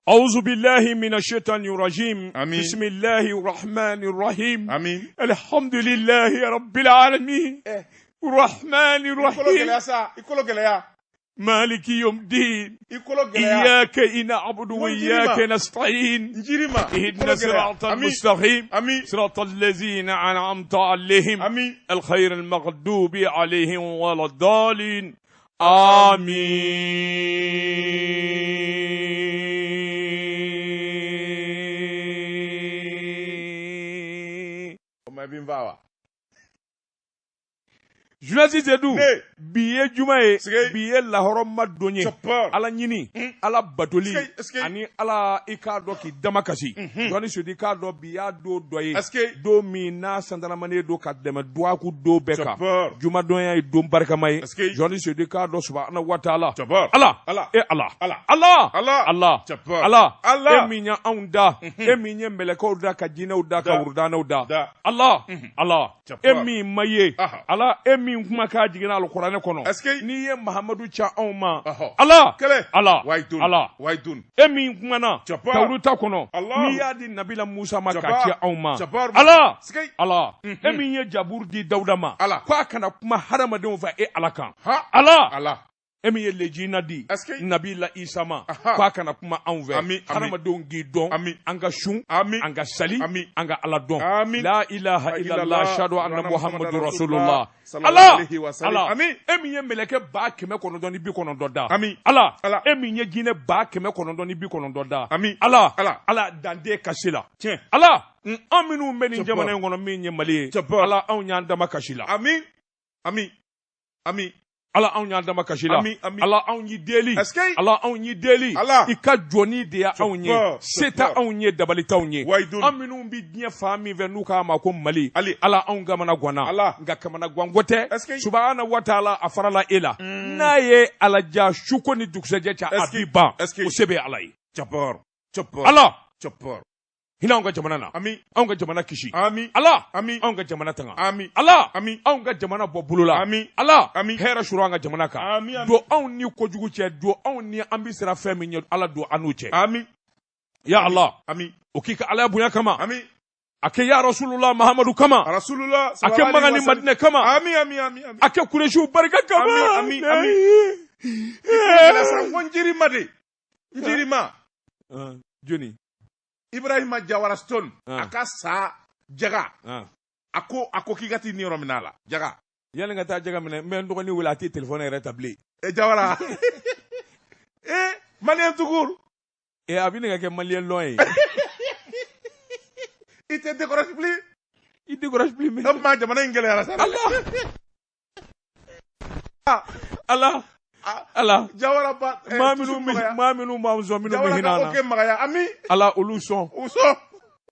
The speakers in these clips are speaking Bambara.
أعوذ بالله من الشيطان الرجيم. آمين. بسم الله الرحمن الرحيم. Amin. الحمد لله رب العالمين. الرحمن I kolo الرحيم. gɛlɛya sa, i kolo gɛlɛya. مالك يوم الدين. I kolo gɛlɛya. إياك نعبد وإياك Njirima. نستعين. N jirima. I اهدنا kolo gɛlɛya. الصراط Ami. المستقيم. Ami. صراط الذين أنعمت عليهم. Ami. الخير المغضوب عليهم ولا الضالين. آمين. O ma i bɛ n fa wa? Journaliste Seydou, Ne. bi ye juma ye, Sike. bi ye lahɔrɔma don ye. Cɛpar. Ala ɲini, Ala batoli, Sike, sike. ani Ala i k'a dɔn k'i dama kasi. Journaliste Seydou, i k'a dɔn bi y'a don dɔ ye. Sike. Don min n'a sandaramanen don ka dɛmɛ duwaku don bɛɛ kan. Cɛpar. Jumadonya ye don barikama ye. Sike. Journaliste Seydou, i k'a dɔn subahana wa taala. Cɛpar. Ala. Ala. E Ala. Ala. Ala. Ala. Ala. Cɛpar. Ala. Ala. E min ye anw da. E min ye mɛlɛkɛw da ka jinɛw da ka Da. wurudanɛw da. Da. Ala. Ala. Cɛpar. E min ma ye. Aha. Ala e min kumakan jiginna alikuranɛ kɔnɔ. Est-ce que- N'i ye Mahamadu ca anw ma. Ɔhɔ. Ala. Kɛlɛ. Ala. Wayidun. Ala. Wayidun. E min kumana Jabbar. Tawuruta kɔnɔ. Allahu. N'i y'a di Nabila Musa ma k'a Jabbar. ci anw ma. Jabbar. Ala. Sike. Ala. E min ye Jaburu di Dawuda ma. Ala. K'a kana kuma hadamadenw fɛ e Ala kan. Ha. Ala. Ala. E min ye lejina di Est-ce que- Nabila Isa ma Aha. k'a kana kuma anw fɛ. Ami, ami. Hadamadenw k'i dɔn. Ami. An ka sun. Ami. An ka sali. Ami. An ka Ala dɔn. Ami. La ilaha illallah ashhadu anna Muhammadu rasulullah. Sallallahu Ala. alayhi wa sallam. Ala. Ami. E min ye mɛlɛkɛ 990 da. Ami. Ala. Ala. E min ye jinɛ 990 da. Ami. Ala. Ala. Ala danden kasi la. Tiɲɛ. Ala. An minnu bɛ nin Jabbar. jamana in kɔnɔ min ye Mali ye. Jabbar. Ala anw y'an dama kasi la. Ami. Ami. Ami. Ala anw y'an dama kasi la. Ami, ami. Ala anw y'i deli. Est-ce que- Ala anw y'i deli. Ala. I ka jɔni de ye anw ye. Jabbar, Se tɛ Jabbar. anw ye dabali t'anw ye. Wayidun. An minnu bɛ diɲɛ fan min fɛ n'u k'a ma ko Mali. Ali. Ala anw kamana ganna. Ala. Nka kamana ganko tɛ. Est-ce que- Subahana wa taala a farala e la. N'a ye Ala ja suko ni dugusɛjɛ cɛ a Est-ce que- bi ban. est-ce que- O se bɛ Ala ye. Jabbar. Jabbar. Ala. Jabbar. Hinɛ anw ka jamana na. Ami. Anw ka jamana kisi. Ami. Ala. Ami. Anw ka jamana tanga. Ami. Ala. Ami. Anw ka jamana bɔ bolo la. Ami. Ala. Ami. Hɛrɛ sɔrɔ an ka jamana kan. Ami, ami. Don anw ni kojugu cɛ, don anw ni an bɛ siran fɛn min ɲɛ, Ala don an n'u cɛ. Ami. Ya Allah. Ami. O k'i ka Ala bonya kama. Ami. A kɛ ya Rasulullah Mahamadu kama. Rasulullah. A kɛ Makan ni Madinɛ kama. Ami, ami, ami, ami. A kɛ Kuresiw barika kama. Ami, ami, ami. Gɛlɛya sa, n ko n jirima de. N jirima. Ah, Jɔni. Ibrahima Jawara Stone. Ah. A ka sa jaga. Ah. A ko k'i ka t'i niyɔrɔ minɛ a la. Jaga. Yanni ka taa jaga minɛ, n bɛ n dɔgɔnin wele a tɛ telefɔni yɛrɛ ta bilen. E Jawara. E Malien tukur. Eh, a bɛ ne ka kɛ malien lɔn ye. I tɛ décourage plus. I décourage plus mais. O tuma jamana in gɛlɛyara sa. Allah. Allah. Ah. Ala. Jawara ba. eh, Maa tusu minnu bɛ magaya. maa minnu b'anw sɔn minnu bɛ Jawara hinɛ ka an na. oke magaya. Ami. Ala olu sɔn. U sɔn.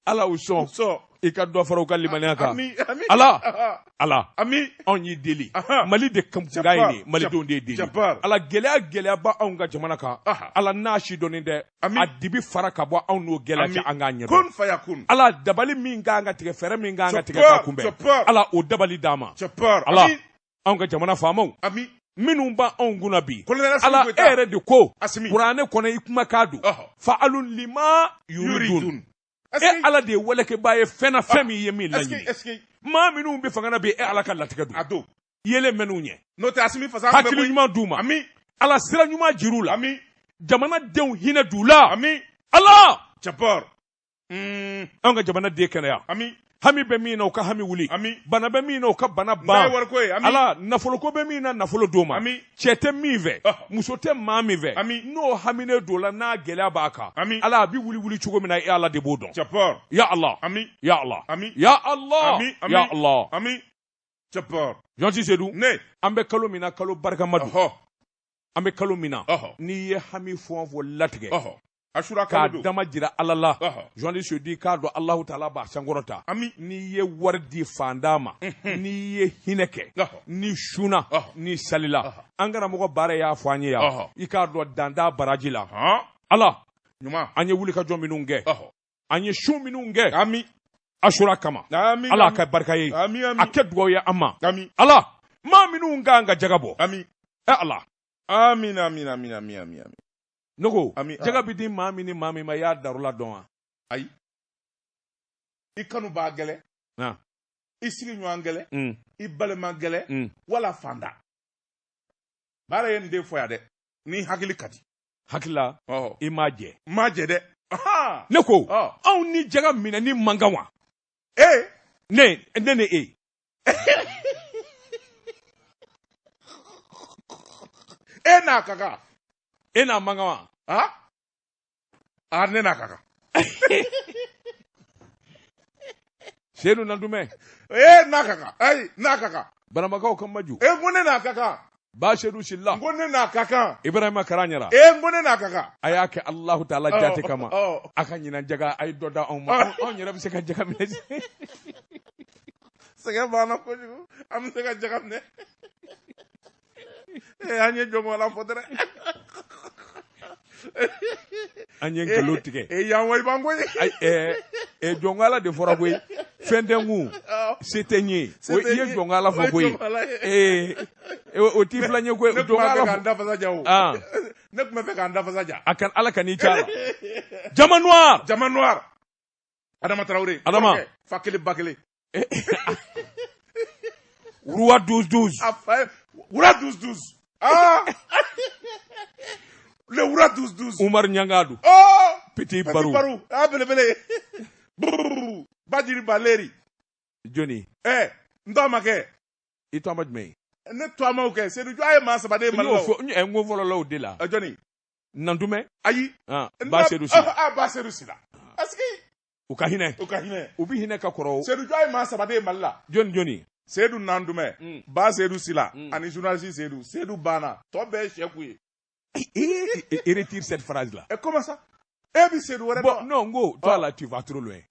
Ala u sɔn. U sɔn. I ka dɔ fara u ka limaniya kan. Ami. Ami. Ala. Ah, Ala. Ami. Anw y'i deli. Aha. Mali de kunkan ye nin ye. Malidenw de ye deli. Jabbar. Ala gɛlɛya gɛlɛya b'anw anw ka jamana kan. Aha. Ala n'a si dɔnnen tɛ. Ami. A dibi fara ka bɔ anw n'o gɛlɛya cɛ an k'a ɲɛdɔn. Kun fayakun. Ala dabali min kan ka tigɛ fɛɛrɛ min kan ka tigɛ Jabbar, k'a kunbɛn. Jabbar. Ala o dabali d'an ma. Jabbar. Ala Ami. anw ka jamana faamaw Ami. minnu b'anw kunna bi. Colonel Assimi Ala e Goïta. yɛrɛ de ko. Assimi. Kuranɛ kɔnɔ i kumakan don. Ɔhɔ. Fa'alun lima yuridun. Yuridun. E Ala de ye walekɛbaa ye fɛn na fɛn min ye min Est-ce que, laɲini. est-ce que, Maa minnu bɛ fanga na bi e Ala ka latigɛ a don. don. Yelen mɛn'u ɲɛ. N'o tɛ Asimi fasa bɛ Hakili koyi. ɲuman d'u ma. Ami. Ala sira ɲuman jir'u la. Ami. Jamanadenw hinɛ d'u la. Ami. Ala. Jabbar. Anw ka jamana den kɛnɛya. Ami. Hami bɛ min na u ka hami wuli. Ami. Bana bɛ min na u ka bana N'a ye ban. wariko ye. Ami. Ala nafoloko bɛ min na nafolo d'o ma. Ami. Cɛ tɛ min fɛ. Ɔhɔ. Muso tɛ maa min fɛ. Ami. N'o haminen don la n'a gɛlɛya b'a kan. Ami. Ala a bɛ wuli wuli cogo min na e Ala de b'o dɔn. Jabbar. Ya Allah. Ami. Ya Allah. Ami. Ya Allah. Ami. Ami. Ya Allah. Ami. Jabbar. Jɔnti Sedu. Ne. An bɛ kalo min na kalo barikama don. Ɔhɔ. An bɛ kalo min na. Ɔhɔ. N'i ye hami fɛn o fɛn latigɛ. Ɔhɔ. Asura K'a kalo don. dama jira Ala la. Ɔhɔ. Jɔnti Sedu i k'a dɔn Alahu taala b'a sankɔrɔta. Ami. N'i ye wari di fantan ma. N'i ye hinɛ kɛ. Ɔhɔ. N'i sunna. Ɔhɔ. N'i salila. Ɔhɔ. An karamɔgɔ baara y'a fɔ an ye yan. Ɔhɔ. I k'a dɔn dan t'a baraji la. Hɔn. Ala Ɲuman. an ye wulikajɔ minnu kɛ. Ɔhɔ. An ye sun minnu kɛ. Ami. Asura kama. Ami. Ala ka barika ye. Ami. Ami. A kɛ dugawu ye an ma. Ami. Ala maa minnu kan ka jaga bɔ. Ami. Ɛ Ala. Amin. Amin. Amin. Amin. Amin. Amin. Ne ko Ami, jaga bɛ di maa min ni maa min ma, i y'a darula dɔn wa? Ayi, i kanu b'a gɛlɛ, i sigiɲɔgɔn gɛlɛ, i balima gɛlɛ, wala fanda baara ye nin den fɔ yan dɛ, ni hakili ka di. Hakili la, i m'a jɛ. N m'a jɛ dɛ. Ne ko, anw ni jaga minɛni man kan wa? Ee. Ne ni e. E n'a ka kan. E n'a man kan wa? Ah, ne n'a ka kan. Seyidu Nantumɛ. Ee, n'a ka kan, ayi, n'a ka kan. Banamakaw ka maju. E, n ko ne n'a ka kan. Ba Seyidu Sila. N ko ne n'a ka kan. Ibrahima Karaɲara. Ee, n ko ne n'a ka kan. A y'a kɛ Alahu taala jate kama. A ka ɲinan jaga, a ye dɔ da anw ma. Anw yɛrɛ bɛ se ka jaga minɛ. Sɛgɛn banna kojugu, an bɛ se ka jaga minɛ. Ee, an ye jɔnmɔgɔla fɔ dɛrɛ. An ye nkalon tigɛ. Ee, yan wa i b'an koyi. Ayi, ɛɛ, jɔnkala de fɔra koyi. Fɛn tɛ n kun, se tɛ n ye. O i ye jɔnkala fɔ koyi. Ee, o t'i filan ye koyi. Ne tun b'a fɛ k'an dafasa ja o. Ne tun bɛ fɛ k'an dafasa ja. A kan Ala ka n'i ca la. Jama noir. Jama noir. Adama Traoré. Adama. Fa kelen ba kelen. Roi 12 12. A fa ye Roi 12 12. Ah! Le Roi 12 12. Umar Ɲangadu. Oh! Petit Barou. Petit Barou. Ah, belebele. Brrr. Bajiri Baleri. Jɔni? N tɔgɔ ma kɛ. I tɔgɔ ma jumɛn ye? Ne tɔgɔ ma kɛ. Seydou Jɔ, a ye maa saba de ye Mali la. N y'o fɔ, n ko fɔlɔ la o de la. Jɔni? Nantumɛ. Ayi. Ba Seydou Sila. Ah, Ba Seydou Sila. Est-ce que U ka hinɛ. U ka hinɛ. U bɛ hinɛ ka kɔrɔ. Seydou Jɔ, a ye maa saba de ye Mali la. Jɔni jɔni? Seydou Nantumɛ, Ba Seydou Sila ani journaliste Seydou. Seydou banna. Tɔ bɛɛ ye sɛku ye. Et retire cette phrase là. Et comment ça? E bɛ Seydou wɛrɛ dɔn? Bon, non, n ko toi là tu vas trop loin.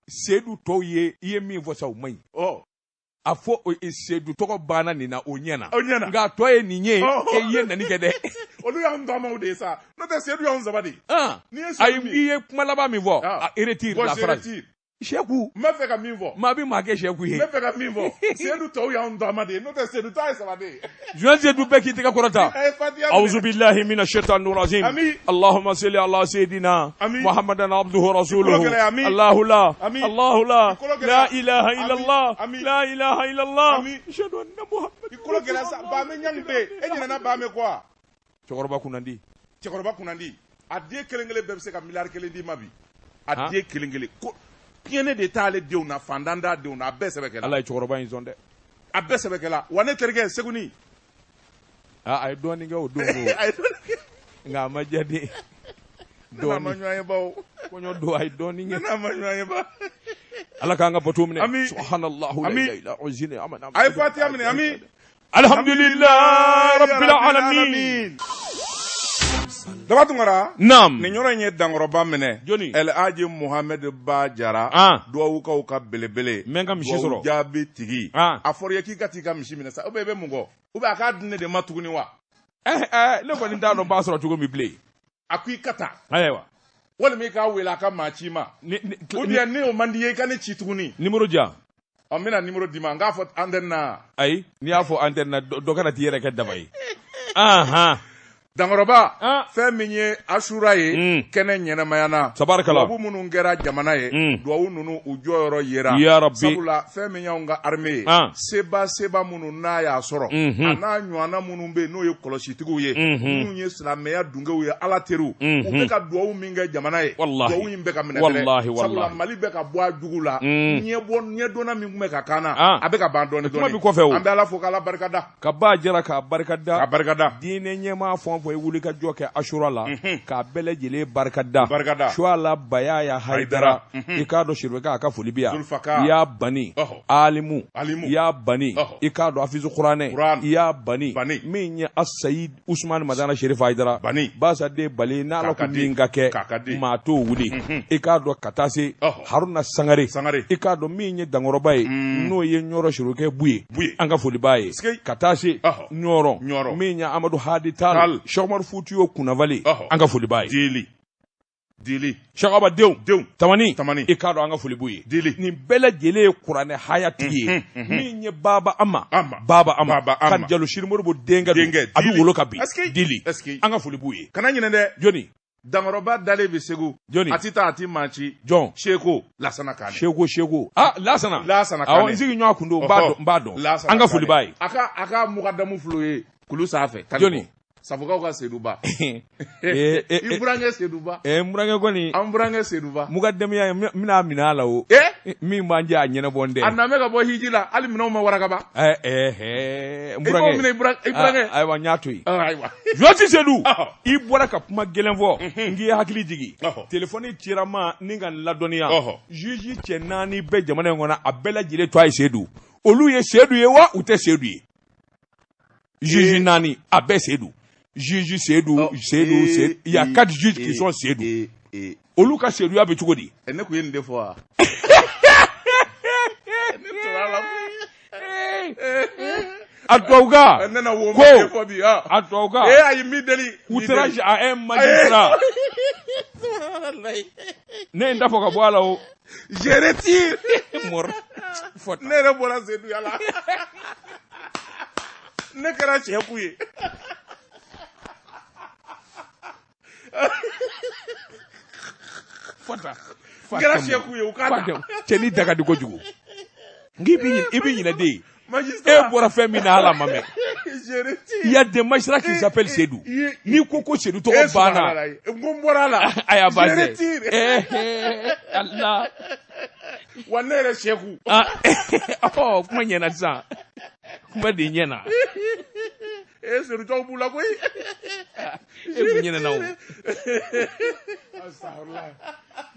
Seydou tɔw ye, i ye min fɔ sa, o man ɲi. A fɔ Seydou tɔgɔ banna nin na, o ɲɛna. O ɲɛna. Nka a tɔ ye nin ye, e ye nani kɛ dɛ. Olu y'anw damaw de ye sa. N'o tɛ, Seydou y'anw saba de ye. N'i ye Ayi, i ye kuma laban min fɔ, a retire la phrase. Sɛku. N bɛ fɛ ka min fɔ. Maa bɛ maa kɛ sɛku ye. N bɛ fɛ ka min fɔ. Seydou tɔw y'anw dama de ye. N'o tɛ, Seydou ta ye saba de ye. Journaliste Seydou, bɛɛ k'i tɛgɛ kɔrɔta. A ye Fatiha minɛ. أعوذ بالله من الشيطان الرجيم. آمين. اللهم صل على سيدنا آمين. محمد عبده ورسوله. Kolo gɛlɛya, amin. الله لا آمين. الله لا Kolo gɛlɛya. لا إله إلا آمين. الله. آمين. لا إله إلا الله. آمين. أشهد أن محمد I kolo gɛlɛya sa. Baame ɲangi bɛ yen. E ɲinɛna Baame kɔ wa? Cɛkɔrɔba kunnandi. Cɛkɔrɔba kunnandi. A den kelen kelen bɛɛ bɛ se ka miliyari 1 d'i ma bi. A den kelen kelen. Ko tiɲɛni de t'ale denw na, fantan t'a denw na, a bɛɛ sɛbɛkɛla. Ala ye cɛkɔrɔba in sɔn dɛ. A bɛɛ sɛbɛkɛla. Wa ne terikɛ Seguni. A ye dɔɔnin kɛ o don o. A ye dɔɔnin kɛ. Nka a ma diya den. Ne n'a ma ɲɔgɔn ye bawo. Kɔɲɔ don, a ye dɔɔnin Ne kɛ. n'a ma ɲɔgɔn ye ba. Ala k'an ka bato minɛ. Ami. Subhanallahu la Ami. ilaha illa huwa amana. A ye Fatiha minɛ, ami. Alhamdulillah rabbil alamin. Daba Tunkara. Naam. Nin yɔrɔ in ye dankɔrɔba minɛ. Jɔni? El Hadji Mohamed Ba Jara. Duwawukaw ka belebele. N bɛ n ka misi sɔrɔ. Duwawu jaabi tigi. A fɔra i ye k'i ka t'i ka misi minɛ sa. Ou bien i bɛ mun kɔ? Ou bien a k'a di ne de ma tuguni wa? Ne kɔni t'a dɔn n b'a sɔrɔ cogo min bilen. A ko i ka taa. Ayiwa. Walima i k'a wele a ka maa ci ma. Ou bien ni o man di i ye, i ka ne ci tuguni. Numéro di yan. Ɔ, n bɛna numéro d'i ma, n k'a fɔ antenne na. Ayi, n'i y'a fɔ antenne na, dɔ kana t'i yɛrɛ kɛ daba ye. Dankɔrɔba, fɛn min ye Asura ye, kɛnɛ ɲɛnamaya na. Tabarikala. Duwawu minnu kɛra jamana ye, duwawu ninnu u jɔyɔrɔ yera. Ya Rabbi. Sabula fɛn min y'anw ka armée ye, seba minnu n'a y'a sɔrɔ, a n'a ɲɔgɔnna minnu bɛ yen n'o ye kɔlɔsitigiw ye, minnu ye silamɛya dungew ye, Ala teriw, u bɛ ka duwawu min kɛ jamana ye, Wallahi. duwawu in bɛ ka minɛ dɛ. Wallahi, Sabula wallahi. Mali bɛ ka bɔ a jugu la, ɲɛbɔ ɲɛdɔnna min tun bɛ ka kan na, a bɛ ka ban dɔɔni Kuma dɔɔni. bi kɔfɛ o. An bɛ Ala fo k'Ala barika da. Ka ba jara k'a barika da. K'a barika da. Diinɛ ɲɛmaa fɛn o fɛn ye wuli ka jɔ kɛ Asura la, k'a bɛɛ lajɛlen barika da. Barika da. Suala Bayaya Hayidara, i k'a dɔn Sirifeka a ka foli bi yan. Zulfaka. I y'a bani. Ɔhɔ. Alimu. Alimu. I y'a bani. Ɔhɔ. I k'a dɔn Hafizu Kuranɛ. Kuran. I y'a bani. Bani. Min ye Asayid Usumani Madana Sherif Hayidara. Bani. Basa den bali n'Ala K'a ka ko di. min ka kɛ. K'a ka di. Maa t'o wuli. I k'a dɔn ka taa se Ɔhɔ. Haruna Sangare. Sangare. I k'a dɔn min ye dankɔrɔba ye. N'o ye Ɲɔrɔ Sirikɛ Buye. Buye. An ka foli b'a ye. Sike. Ka taa se Ɔhɔ. Ɲɔrɔ. Ɲɔrɔ. Min ye Amadu Hadi Tal. Tal. Cheikh Omar Foutiyo Kunnafali. Ɔhɔ. An ka foli b'a ye. Dili. Dili. Sakaba denw. Denw. Tamani. Tamani. I k'a dɔn an ka foli b'u ye. Dili. Nin bɛɛ lajɛlen ye kuranɛ haya tigi ye. Min ye Baba Ama. Ama. Baba Ama. Baba Ama. Ka Jalo Siri Modibo denkɛ don. Denkɛ. A bɛ Dili. wolo ka bin. Est-ce que- Dili. Est-ce que- An ka foli b'u ye. Kana ɲinɛ dɛ. Jɔni. Dankɔrɔba dalen bɛ Segu. Jɔni. A ti taa a ti maa ci. Jɔn. Seko Lasana Kane. Seko Seko. Ah Lasana. Lasana Kane. Awɔ n sigi ɲɔgɔn kun don n b'a dɔn n b'a dɔn. Lasana An ka foli b'a ye. A ka mugadamu filɛ o ye kulu sanfɛ. Jɔni. Safokaw ka Seduba. Ee I burankɛ Seduba. ee n burankɛ kɔni. An burankɛ Seduba. Mugadamuya n bɛna minɛ a la o. Eh? Min b'an jɛ a ɲɛnabɔ n tɛ. A na bɛ ka bɔ hiji la hali minɛnw ma waraka Ɛɛ ɛɛ n I b'o burankɛ. minɛ i burankɛ. Ah, ayiwa n y'a to yen. Ah, ayiwa. Josi Sedu Ɔhɔ. i bɔra ka kuma gɛlɛn fɔ n k'i hakili jigin Ɔhɔ. telefɔni cira n ma ni ka n ladɔnniya Ɔhɔ. juge cɛ naani bɛ jamana in kɔnɔ a bɛɛ lajɛlen tɔgɔ ye Sedu olu ye Sedu ye wa u tɛ Sedu ye juge naani a bɛɛ Sedu juge Sedu Ɔ, Sedu ee, Sedu il y a ee, quatre juges qui ee, sont Sedu ee, ee. olu ka Seduya bɛ cogo di Ne tun ye nin de fɔ wa? Ne tora la. a tubabukan Ne na wo ko ma de fɔ bi. ah. a tubabukan Eh ayi n b'i deli. n b'i outrage deli. à un magistrat ne ye n da fɔ ka bɔ a la o Je retire. mɔrɔ fɔ Ne yɛrɛ bɔra Seduya la. Ne kɛra cɛ ku ye. Fɔta. N kɛra cɛ ku ye u k'a ta. Cɛ ni da ka di kojugu. N k'i b'i ɲinɛ i b'i ɲinɛ de ye. E Magistrat. bɔra fɛn min na hali a ma mɛn. Je retire. Il y a des magistrats qui s'appellent Seydou. N'i ko ko Seydou Eh, tɔgɔ banna. subhanallah. N ko n bɔra a la. A y'a ban Je dɛ. retire. Eh, Allah. Wa ne yɛrɛ cɛ ku. Ah, ɔ kuma ɲɛna sisan. Kuma de ɲɛna. Eh Seydou tɔw b'u la koyi. E kun ɲinɛna o.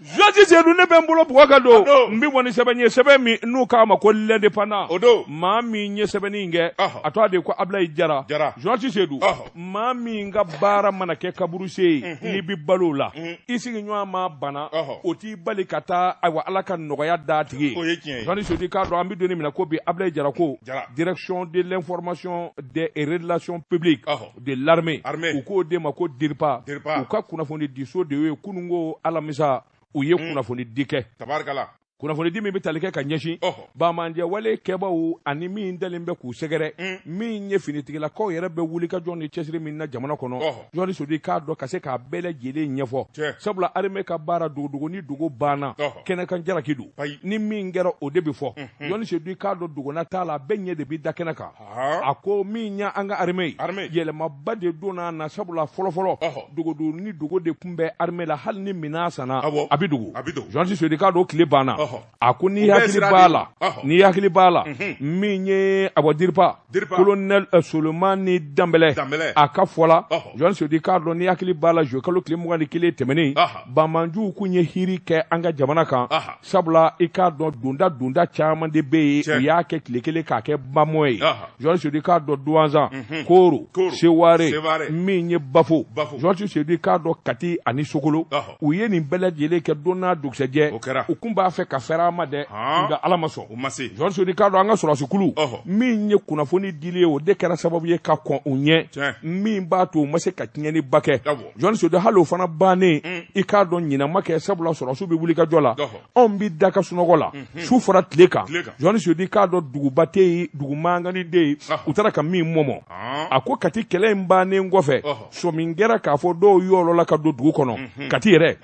Josi Seydou ne bɛ n bolo bugɔ ka don. don. N bɛ bɔ ni sɛbɛn ye sɛbɛn min n'u k'a ma ko l'indépendant. O don. Maa min ye sɛbɛnni in kɛ. Ɔhɔ. A tɔgɔ de ye ko Ablaye Jara. Jara. Josi Seydou. Ɔhɔ. Maa min ka baara mana kɛ kaburuse ye. N'i bɛ balo o la. I sigiɲɔgɔn ma bana. Ɔhɔ. O t'i bali ka taa ayiwa Ala ka nɔgɔya d'a tigi ye. O ye tiɲɛ ye. Josi Seydou i k'a dɔn an bɛ don min na ko bi Ablaye Jara ko. Jara. Direction de l'information des relations publiques. Ɔhɔ. De l'armée. Armée. U k'o de ma ko DIRPA. DIRPA. U ka kunnafoni diso de ye kununko alamisa u ye kunnafoni di kɛ. Tabarikala. Kunnafoni di min bɛ tali kɛ ka ɲɛsin Ɔhɔ. bamanjɛ wale kɛbaw ani min dalen bɛ k'u sɛgɛrɛ min ye finitigilakaw yɛrɛ bɛ wuli ka jɔn ni cɛsiri min na jamana kɔnɔ Ɔhɔ. Jɔni Sodi k'a dɔn ka se k'a bɛɛ lajɛlen ɲɛfɔ Tiɲɛ. sabula armée ka baara dogodogo ni dogo banna Ɔhɔ. kɛnɛkan jalaki don Ayi. ni min kɛra o de bɛ fɔ Jɔni Sodi k'a dɔn dogona t'a la a bɛɛ ɲɛ de bɛ da kɛnɛ kan Han. a ko min ye an ka armée ye Armée. yɛlɛmaba de donna na sabula fɔlɔfɔlɔ Ɔhɔ. dogodogo ni dogo de tun bɛ armée la hali ni minɛn sanna Awɔ. a bɛ dogo A bɛ dogo. Jɔni Sodi k'a dɔn tile banna Ɔhɔ. a ko n'i O bɛɛ hakili sira b'a de la ye. Ɔhɔ. n'i hakili b'a la min ye awɔ DIRPA DIRPA. colonel Solomani Danbɛlɛ Danbɛlɛ. a ka fɔ la Ɔhɔ. Jɔni Sodi k'a dɔn n'i hakili b'a la juillet kalo tile 21 tɛmɛnen Ɔhɔ. banbanjuw kun ye hiri kɛ an ka jamana kan Ɔhɔ. sabula i k'a dɔn donda donda caman de bɛ yen Tiɲɛ. u y'a kɛ tile kelen k'a kɛ bamɔ ye Ɔhɔ. Jɔni Sodi k'a dɔn Duwanzan Koro Koro. Seware Seware. min ye Bafo Bafo. Jɔni Sodi k'a dɔn Kati ani Sokolo Ɔhɔ. u ye nin bɛɛ lajɛlen kɛ don n'a dugusɛjɛ O kɛra. u kun b'a fɛ ka fɛrɛ a ma dɛ Han. nka Ala ma sɔn O ma se. Jɔni Sodi k'a dɔn an ka sɔrɔdasikulu Ɔhɔ. min ye kunnafoni dili ye o de kɛra sababu ye ka kɔn u ɲɛ Tiɲɛ. min b'a to u ma se ka tiɲɛniba kɛ Awɔ. Jɔni Sodi hali o fana bannen i k'a dɔn ɲinan ma kɛ sabula sɔrɔdasiw bɛ wuli ka jɔ la Ɔhɔ. anw bɛ da ka sunɔgɔ la su fara tile kan Tile kan. Jɔni Sodi k'a dɔn duguba tɛ yen dugu mankanni tɛ yen Ɔhɔ. u taara ka min mɔmɔ Han. a ko Kati kɛlɛ in bannen kɔfɛ Ɔhɔ. sɔmi kɛra k'a fɔ dɔw yɔrɔ la ka don dugu kɔnɔ Kati yɛrɛ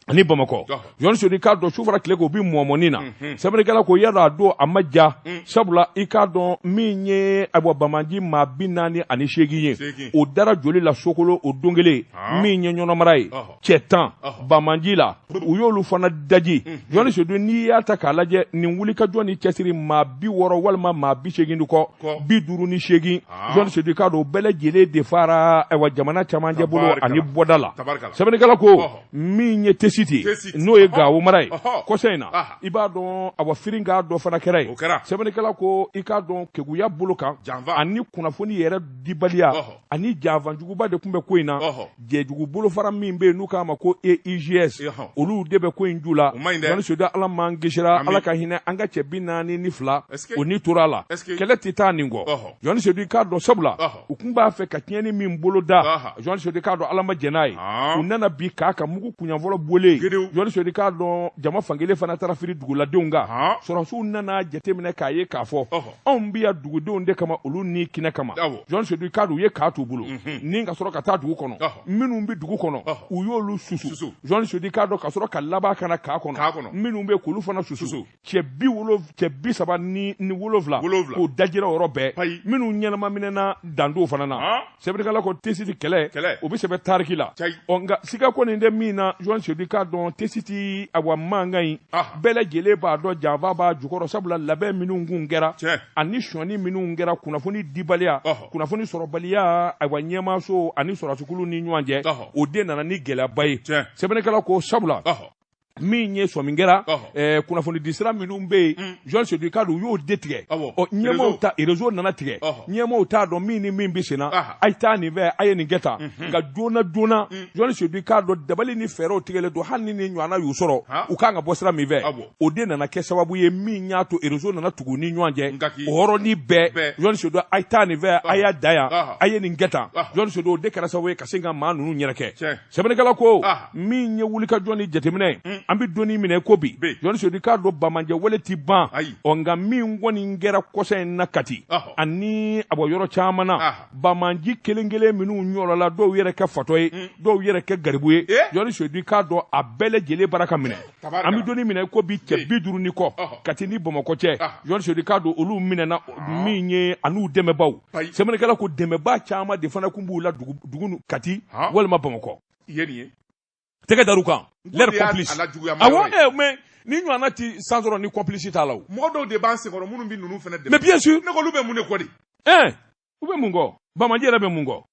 ani Bamakɔ Ɔhɔ. Jɔni Sodi k'a dɔn su fara tile kan u bɛ mɔmɔni na sɛbɛnnikɛla ko yala a don a ma ja sabula i k'a dɔn min ye ayiwa bamanji maa 48 ye Seegin. o dara joli la Sokolo o don kelen Han. min ye ɲɔnɔmara ye Ɔhɔ. cɛ 10 Ɔhɔ. bamanji la u y'olu fana daji Jɔni Sodi n'i y'a ta k'a lajɛ nin wulikajɔ ni cɛsiri maa 60 walima maa 80 kɔ Kɔ. 58 Han. Jɔni Sodi k'a dɔn o bɛɛ lajɛlen de fara ayiwa jamana camancɛ bolo Tabarikala. ani bɔda la Tabarikala. sɛbɛnnikɛla ko Ɔhɔ. min ye tɛ Tesiti n'o ye Gawo mara ye kɔsa in na i b'a dɔn awa firinkan dɔ fana kɛra yen sɛbɛnnikɛla ko i k'a dɔn keguya bolo kan ani kunnafoni yɛrɛ dibaliya ani janfanjuguba de tun bɛ ko in na jɛjugu bolofara min bɛ yen n'u k'a ma ko EIGS olu de bɛ ko in ju la Jɔni Sedu Ala m'an kisira Ala ka hinɛ an ka cɛ 42 o ni tora a la kɛlɛ tɛ taa nin kɔ Jɔni Sedu i k'a dɔn sabula u tun b'a fɛ ka tiɲɛni min boloda Jɔni Sedu i k'a dɔn Ala ma jɛn n'a ye u nana bin k'a kan mugu kunɲɛ fɔlɔ bɔlen Jɔni Sedu i k'a dɔn jama fankelen fana taara firi duguladenw kan sɔrɔdasiw nana jateminɛ k'a ye k'a fɔ anw bɛ yan dugudenw de kama olu ni kinɛ kama Jɔni Sedu i k'a dɔn u ye k'a t'u bolo ni ka sɔrɔ ka taa dugu kɔnɔ minnu bɛ dugu kɔnɔ u y'olu susu Jɔni Sedu i k'a dɔn ka sɔrɔ ka laban ka na k'a kɔnɔ minnu bɛ k'olu fana susu cɛ 37 k'o dajira o yɔrɔ bɛɛ minnu ɲɛnama minɛna dandow fana na sɛbɛnnikɛla ko Tesiti kɛlɛ o bɛ sɛbɛn tariki la ɔ nka siga kɔni tɛ min na Jɔni Sedu i k'a dɔn Tesiti awa mankan in bɛɛ lajɛlen b'a dɔn janfa b'a jukɔrɔ sabula labɛn minnu kun kɛra ani sɔnni minnu kɛra kunnafoni dibaliya kunnafoni sɔrɔbaliya ayiwa ɲɛmaaso ani sɔrɔdasikulu ni ɲɔgɔn cɛ o de nana ni gɛlɛyaba ye sɛbɛnnikɛla ko sabula min ye sɔmi kɛra kunnafoni disira minnu bɛ yen Jɔni Sedu i k'a dɔn u y'o de tigɛ ɔ ɲɛmaaw ta réseau nana tigɛ ɲɛmaaw t'a dɔn min ni min bɛ sen na a ye taa nin fɛ a ye nin kɛ tan nka joona joona Jɔni Sedu i k'a dɔn dabali ni fɛɛrɛw tigɛlen don hali ni nin ɲɔgɔnna y'u sɔrɔ u kan ka bɔ sira min fɛ o de nana kɛ sababu ye min y'a to réseau nana tugu ni ɲɔgɔn cɛ o yɔrɔnin bɛɛ Jɔni Sedu a ye taa nin fɛ a y'a da yan a ye nin kɛ tan Jɔni Sedu o de kɛra sababu ye ka se ka maa ninnu yɛrɛkɛ sɛbɛnnikɛla ko min ye wulikajɔ ni jateminɛ ye an bɛ don min na ko bi Jɔni Sedu i k'a dɔn banbaanci wale ti ban ɔ nka min kɔni kɛra kɔsa in na Kati ani a bɔ yɔrɔ caman na banbaanci kelen kelen minnu ɲɔlɔla dɔw yɛrɛ kɛ fatɔ ye dɔw yɛrɛ kɛ garibu ye Jɔni Sedu i k'a dɔn a bɛɛ lajɛlen bara ka minɛ an bɛ don min na ko bi cɛ 50 ni kɔ Kati ni Bamakɔ cɛ Jɔni Sedu i k'a dɔn olu minɛna min ye an'u dɛmɛbaaw sɛbɛnnikɛla ko dɛmɛbaa caman de fana tun b'u la dugu Kati walima Bamakɔ tɛgɛ dar'u kan leurs complices awɔ mais nin ɲɔgɔnna ti san sɔrɔ ni complice t'a la o mɔgɔ dɔw de b'an senkɔrɔ minnu bɛ ninnu fana dɛmɛ mais bien sûr ne ko olu bɛ mun de kɔ de u bɛ mun kɔ banbaanci yɛrɛ bɛ mun kɔ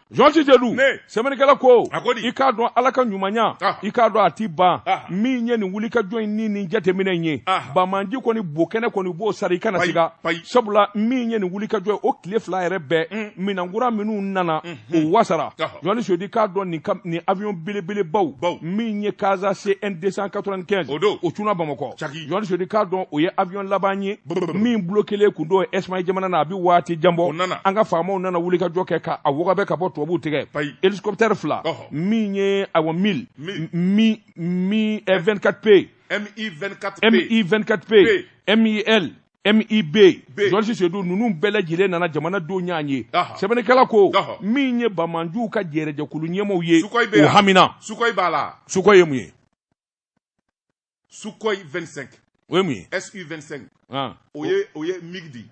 Jɔn Sedu sɛbɛnnikɛla ko i k'a dɔn Ala ka ɲumanya i k'a dɔn a ti ban min ye nin wulikajɔ in ni nin jateminɛ in ye banbaanci kɔni bo kɛnɛ kɔni b'o sara i kana siga sabula min ye nin wulikajɔ ye o tile 2 yɛrɛ bɛɛ minɛnkura minnu nana o wasara Jɔni Sedu i k'a dɔn nin avion belebelebaw min ye Casa CN 295 o cunna Bamakɔ Jɔni Sedu i k'a dɔn o ye avion laban ye min bloquélen kun don Espagne jamana na a bɛ waati jan bɔ an ka faamaw nana wulikajɔ kɛ ka a wɔgɔbɛ ka bɔ tubabuw tigɛ hélicoptère 2 min ye awɔ 1000 Mi Mi 24P Mi Mi 24P MIL MIB Jɔnsi Sedu ninnu bɛɛ lajɛlen nana jamanadenw y'an ye sɛbɛnnikɛla ko min ye banbaanciw ka jɛrɛjɛkulu ɲɛmaaw ye o hamina Sukhoi b'a la Sukhoi ye mun ye Sukhoi 25 o ye mun ye SU 25 o ye MiG di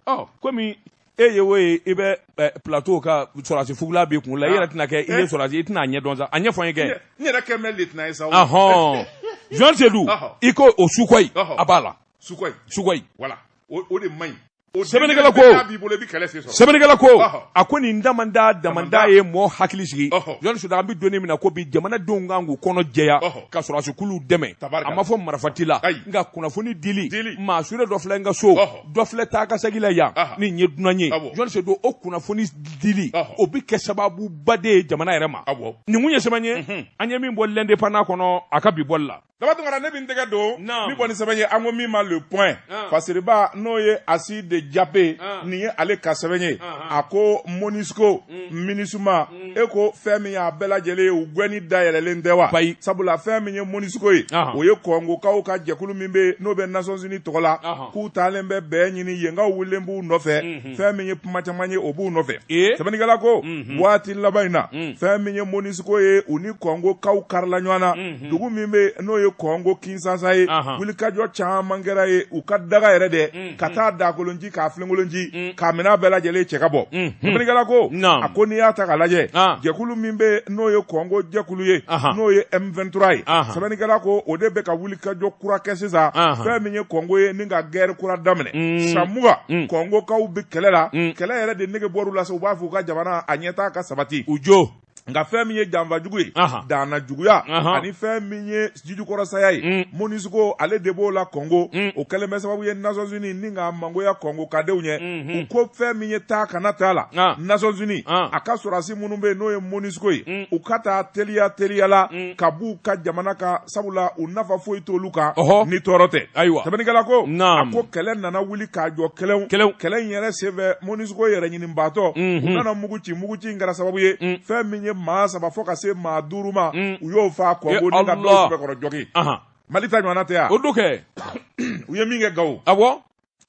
ɔ komi e ye o ye i bɛ plateau ka sɔrɔdasi fugula b'i kun la i yɛrɛ tɛna kɛ i ye sɔrɔdasi i tɛna a ɲɛdɔn sa a ɲɛfɔ n ye kɛ n yɛrɛ kɛ mɛ lieutenant ye sa ɔhɔn Jɔn Sedu i ko o Sukhoi a b'a la Sukhoi voilà o de man ɲi sɛbɛnnikɛla ko sɛbɛnnikɛla ko a ko nin damanda ye mɔgɔ hakili sigi Jɔn Sedu an bɛ don min na ko bi jamanadenw kan k'u kɔnɔ jɛya ka sɔrɔdasikuluw dɛmɛ a ma fɔ marifati la nka kunnafoni dili maa sure dɔ filɛ n ka so dɔ filɛ taa ka segin la yan nin ye dunan ye Jɔn Sedu o kunnafoni dili o bɛ kɛ sababuba de ye jamana yɛrɛ ma nin kun ye sɛbɛn ye an ye min bɔ l'Indépendant kɔnɔ a ka bi bɔli la Daba Tunkara ne bɛ n tɛgɛ don min bɔ ni sɛbɛn ye an ko min ma Le Point fasiriba n'o ye Asi de Jape nin ye ale ka sɛbɛn ye a ko MONUSCO MINUSMA e ko fɛn min y'a bɛɛ lajɛlen ye u gɛnni dayɛlɛlen tɛ wa sabula fɛn min ye MONUSCO ye o ye Kɔngokaw ka jɛkulu min bɛ yen n'o bɛ Nations Unies tɔgɔ la k'u taalen bɛ bɛn ɲini yenkaw wulilen b'u nɔfɛ fɛn min ye kuma caman ye o b'u nɔfɛ sɛbɛnnikɛla ko waati laban in na fɛn min ye MONUSCO ye u ni Kɔngokaw karila ɲɔgɔn na dugu min bɛ n'o ye Kɔngo Kinsasa ye wulikajɔ caman kɛra ye u ka daga yɛrɛ dɛ ka taa dakolonci k'a filenkolonci k'a minɛn bɛɛ lajɛlen cɛ ka bɔ sɛbɛnnikɛla ko a ko n'i y'a ta k'a lajɛ jɛkulu min bɛ n'o ye Kɔngo jɛkulu ye n'o ye M23 ye sɛbɛnnikɛla ko o de bɛ ka wulikajɔ kura kɛ sisan fɛn min ye Kɔngo ye ni ka guerre kura daminɛ san 20 Kɔngokaw bɛ kɛlɛ la kɛlɛ yɛrɛ de nege bɔr'u la sa u b'a fɔ u ka jamana a ɲɛtaa ka sabati u jo Nka fɛn min ye janfa jugu ye, danna juguya ani fɛn min ye jijukɔrɔsaya ye, MONUSCO ale de b'o la Kɔngo. O kɛlen bɛ sababu ye Nations Unies ni k'a mangoya Kɔngo kadenw ɲɛ. U ko fɛn min ye taa kana taa la, Nations Unies a ka sɔrɔdasi minnu bɛ yen n'o ye MONUSCO ye, u ka taa teliya teliya la ka b'u ka jamana kan, sabula u nafa foyi t'olu kan ni tɔɔrɔ tɛ. Ayiwa, sɛbɛnnikɛla ko a ko kɛlɛ nana wuli k'a jɔ kɛlɛ kɛlɛ in yɛrɛ senfɛ, MONUSCO yɛrɛ ɲinibaatɔ, u nana mugu ci. Mugu ci in kɛra sababu ye fɛn min ye maa 3 fo ka se maa 5 ma, u y'o faa Kɔngo ni ka dɔw sɛbɛkɔrɔ jɔgi. Mali ta ɲɔgɔnna tɛ yan. O don kɛ. U ye min kɛ Gawo. Awɔ.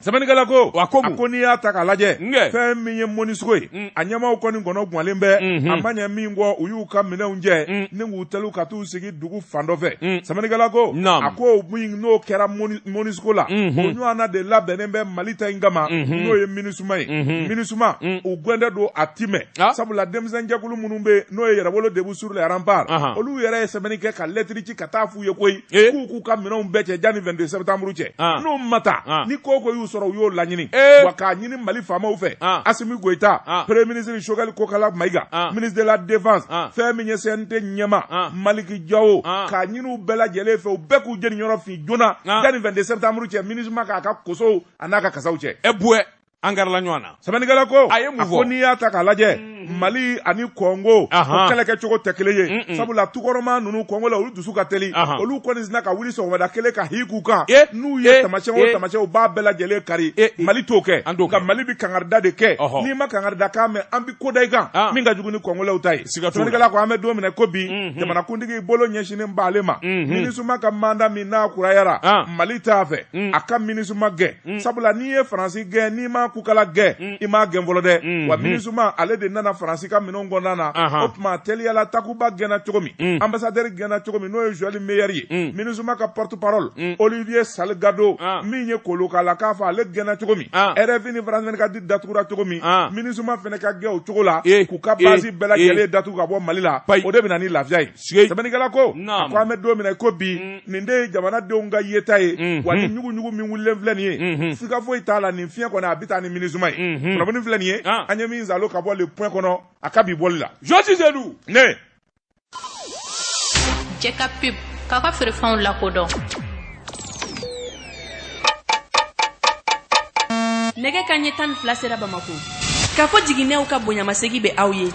Sɛbɛnnikɛla ko a ko a ko n'i y'a ta k'a lajɛ, fɛn min ye MONUSCO ye, a ɲɛmaaw kɔni kɔnɔ gwalen bɛ. A ma ɲɛ min kɔ, u y'u ka minɛnw jɛ ni k'u teliw ka t'u sigi dugu fan dɔ fɛ. Sɛbɛnnikɛla ko a ko min n'o kɛra MONUSCO la, o ɲɔgɔnna de labɛnnen bɛ Mali ta in kama, n'o ye MINUSMA ye. MINUSMA, u gɛntɛ don a ti mɛn, sabula denmisɛnjɛkulu minnu bɛ yen n'o ye Yɛrɛwolo Debout sur les Remparts, olu yɛrɛ ye sɛbɛnni kɛ ka lɛtiri ci ka taa f'u ye koyi k'u k'u ka minɛnw bɛɛ cɛ janni 22 septembre cɛ. N'u ma taa, ni ko ko y'u sɔrɔ, u y'o laɲini. Wa k'a ɲini Mali faamaw fɛ, Assimi Goïta, premier ministre Choguel Kokalla Maïga, ministre de la Défense, fɛn min ye CNT ɲɛmaa Maliki Diawo, k'a ɲini u bɛɛ lajɛlen fɛ, u bɛɛ k'u jeniyɔrɔ fin joona janni 22 septembre cɛ, MINUSMA k'a ka kosow a n'a ka kasaw cɛ. E buwɛ, an garila ɲɔgɔn na. Sɛbɛnnikɛla ko a ye mun a ko fɔ? N'i y'a ta k'a lajɛ, Mali ani Kɔngo, o kɛlɛkɛcogo tɛ kelen ye, sabula tukɔrɔma ninnu Kɔngo la, olu dusu ka teli. Olu kɔni sinna ka wuli sɔgɔmada kelen ka hi k'u kan. N'u ye tamasiyɛn o tamasiyɛn, u b'a bɛɛ lajɛlen kari. Mali t'o kɛ. An t'o nka kɛ. Mali bɛ kangarida de kɛ. N'i ma kangarida kan mɛn, an bɛ ko da i kan min ka jugu ni Kɔngolɛw ta ye. Siga t'o la. Sɛbɛnnikɛla ko an bɛ don min na ko bi, jamanakuntigi bolo ɲɛsinnen b'ale ma. MINUSMA ka mandat min n'a kurayara, Mali t'a fɛ a ka MINUSMA gɛn, sabula n'i ye Faransi gɛn, n'i ma kukala gɛn, i m'a gɛn fɔlɔ dɛ. Wa MINUSMA ale de nana Faransi ka minɛnw kɔnɔna na. O tuma teliyala, Takuba gɛnna cogo min, ambassadeur gɛnna cogo min, n'o ye Joël Meyer ye, MINUSMA ka porte parole Olivier Salgado min ye kolokala k'a fɔ ale gɛnna cogo min, RFI ni France 24 datugura cogo min, MINUSMA fɛnɛ ka gɛn o cogo la, k'u ka base bɛɛ lajɛlen datugu ka bɔ Mali la, o de bɛ na ni lafiya ye. Sɛbɛnnikɛla ko a ko an bɛ don min na ko bi, nin de ye jamanadenw ka yeta ye. Wa ni ɲugu-ɲugu min wulilen filɛ nin ye, siga foyi t'a la, nin fiɲɛ kɔni a bɛ taa ni MINUSMA ye. Kunnafoni filɛ nin ye, an ye min zalo ka bɔ Le Point kɔnɔ a ka bi bɔli la. Josi Sedu. Ne Cɛ ka pub k'a ka feerefɛnw lakodɔn. Nɛgɛ ka ɲɛ 12 sera Bamako. K'a fɔ jiginɛw ka bonyamasegi bɛ aw ye.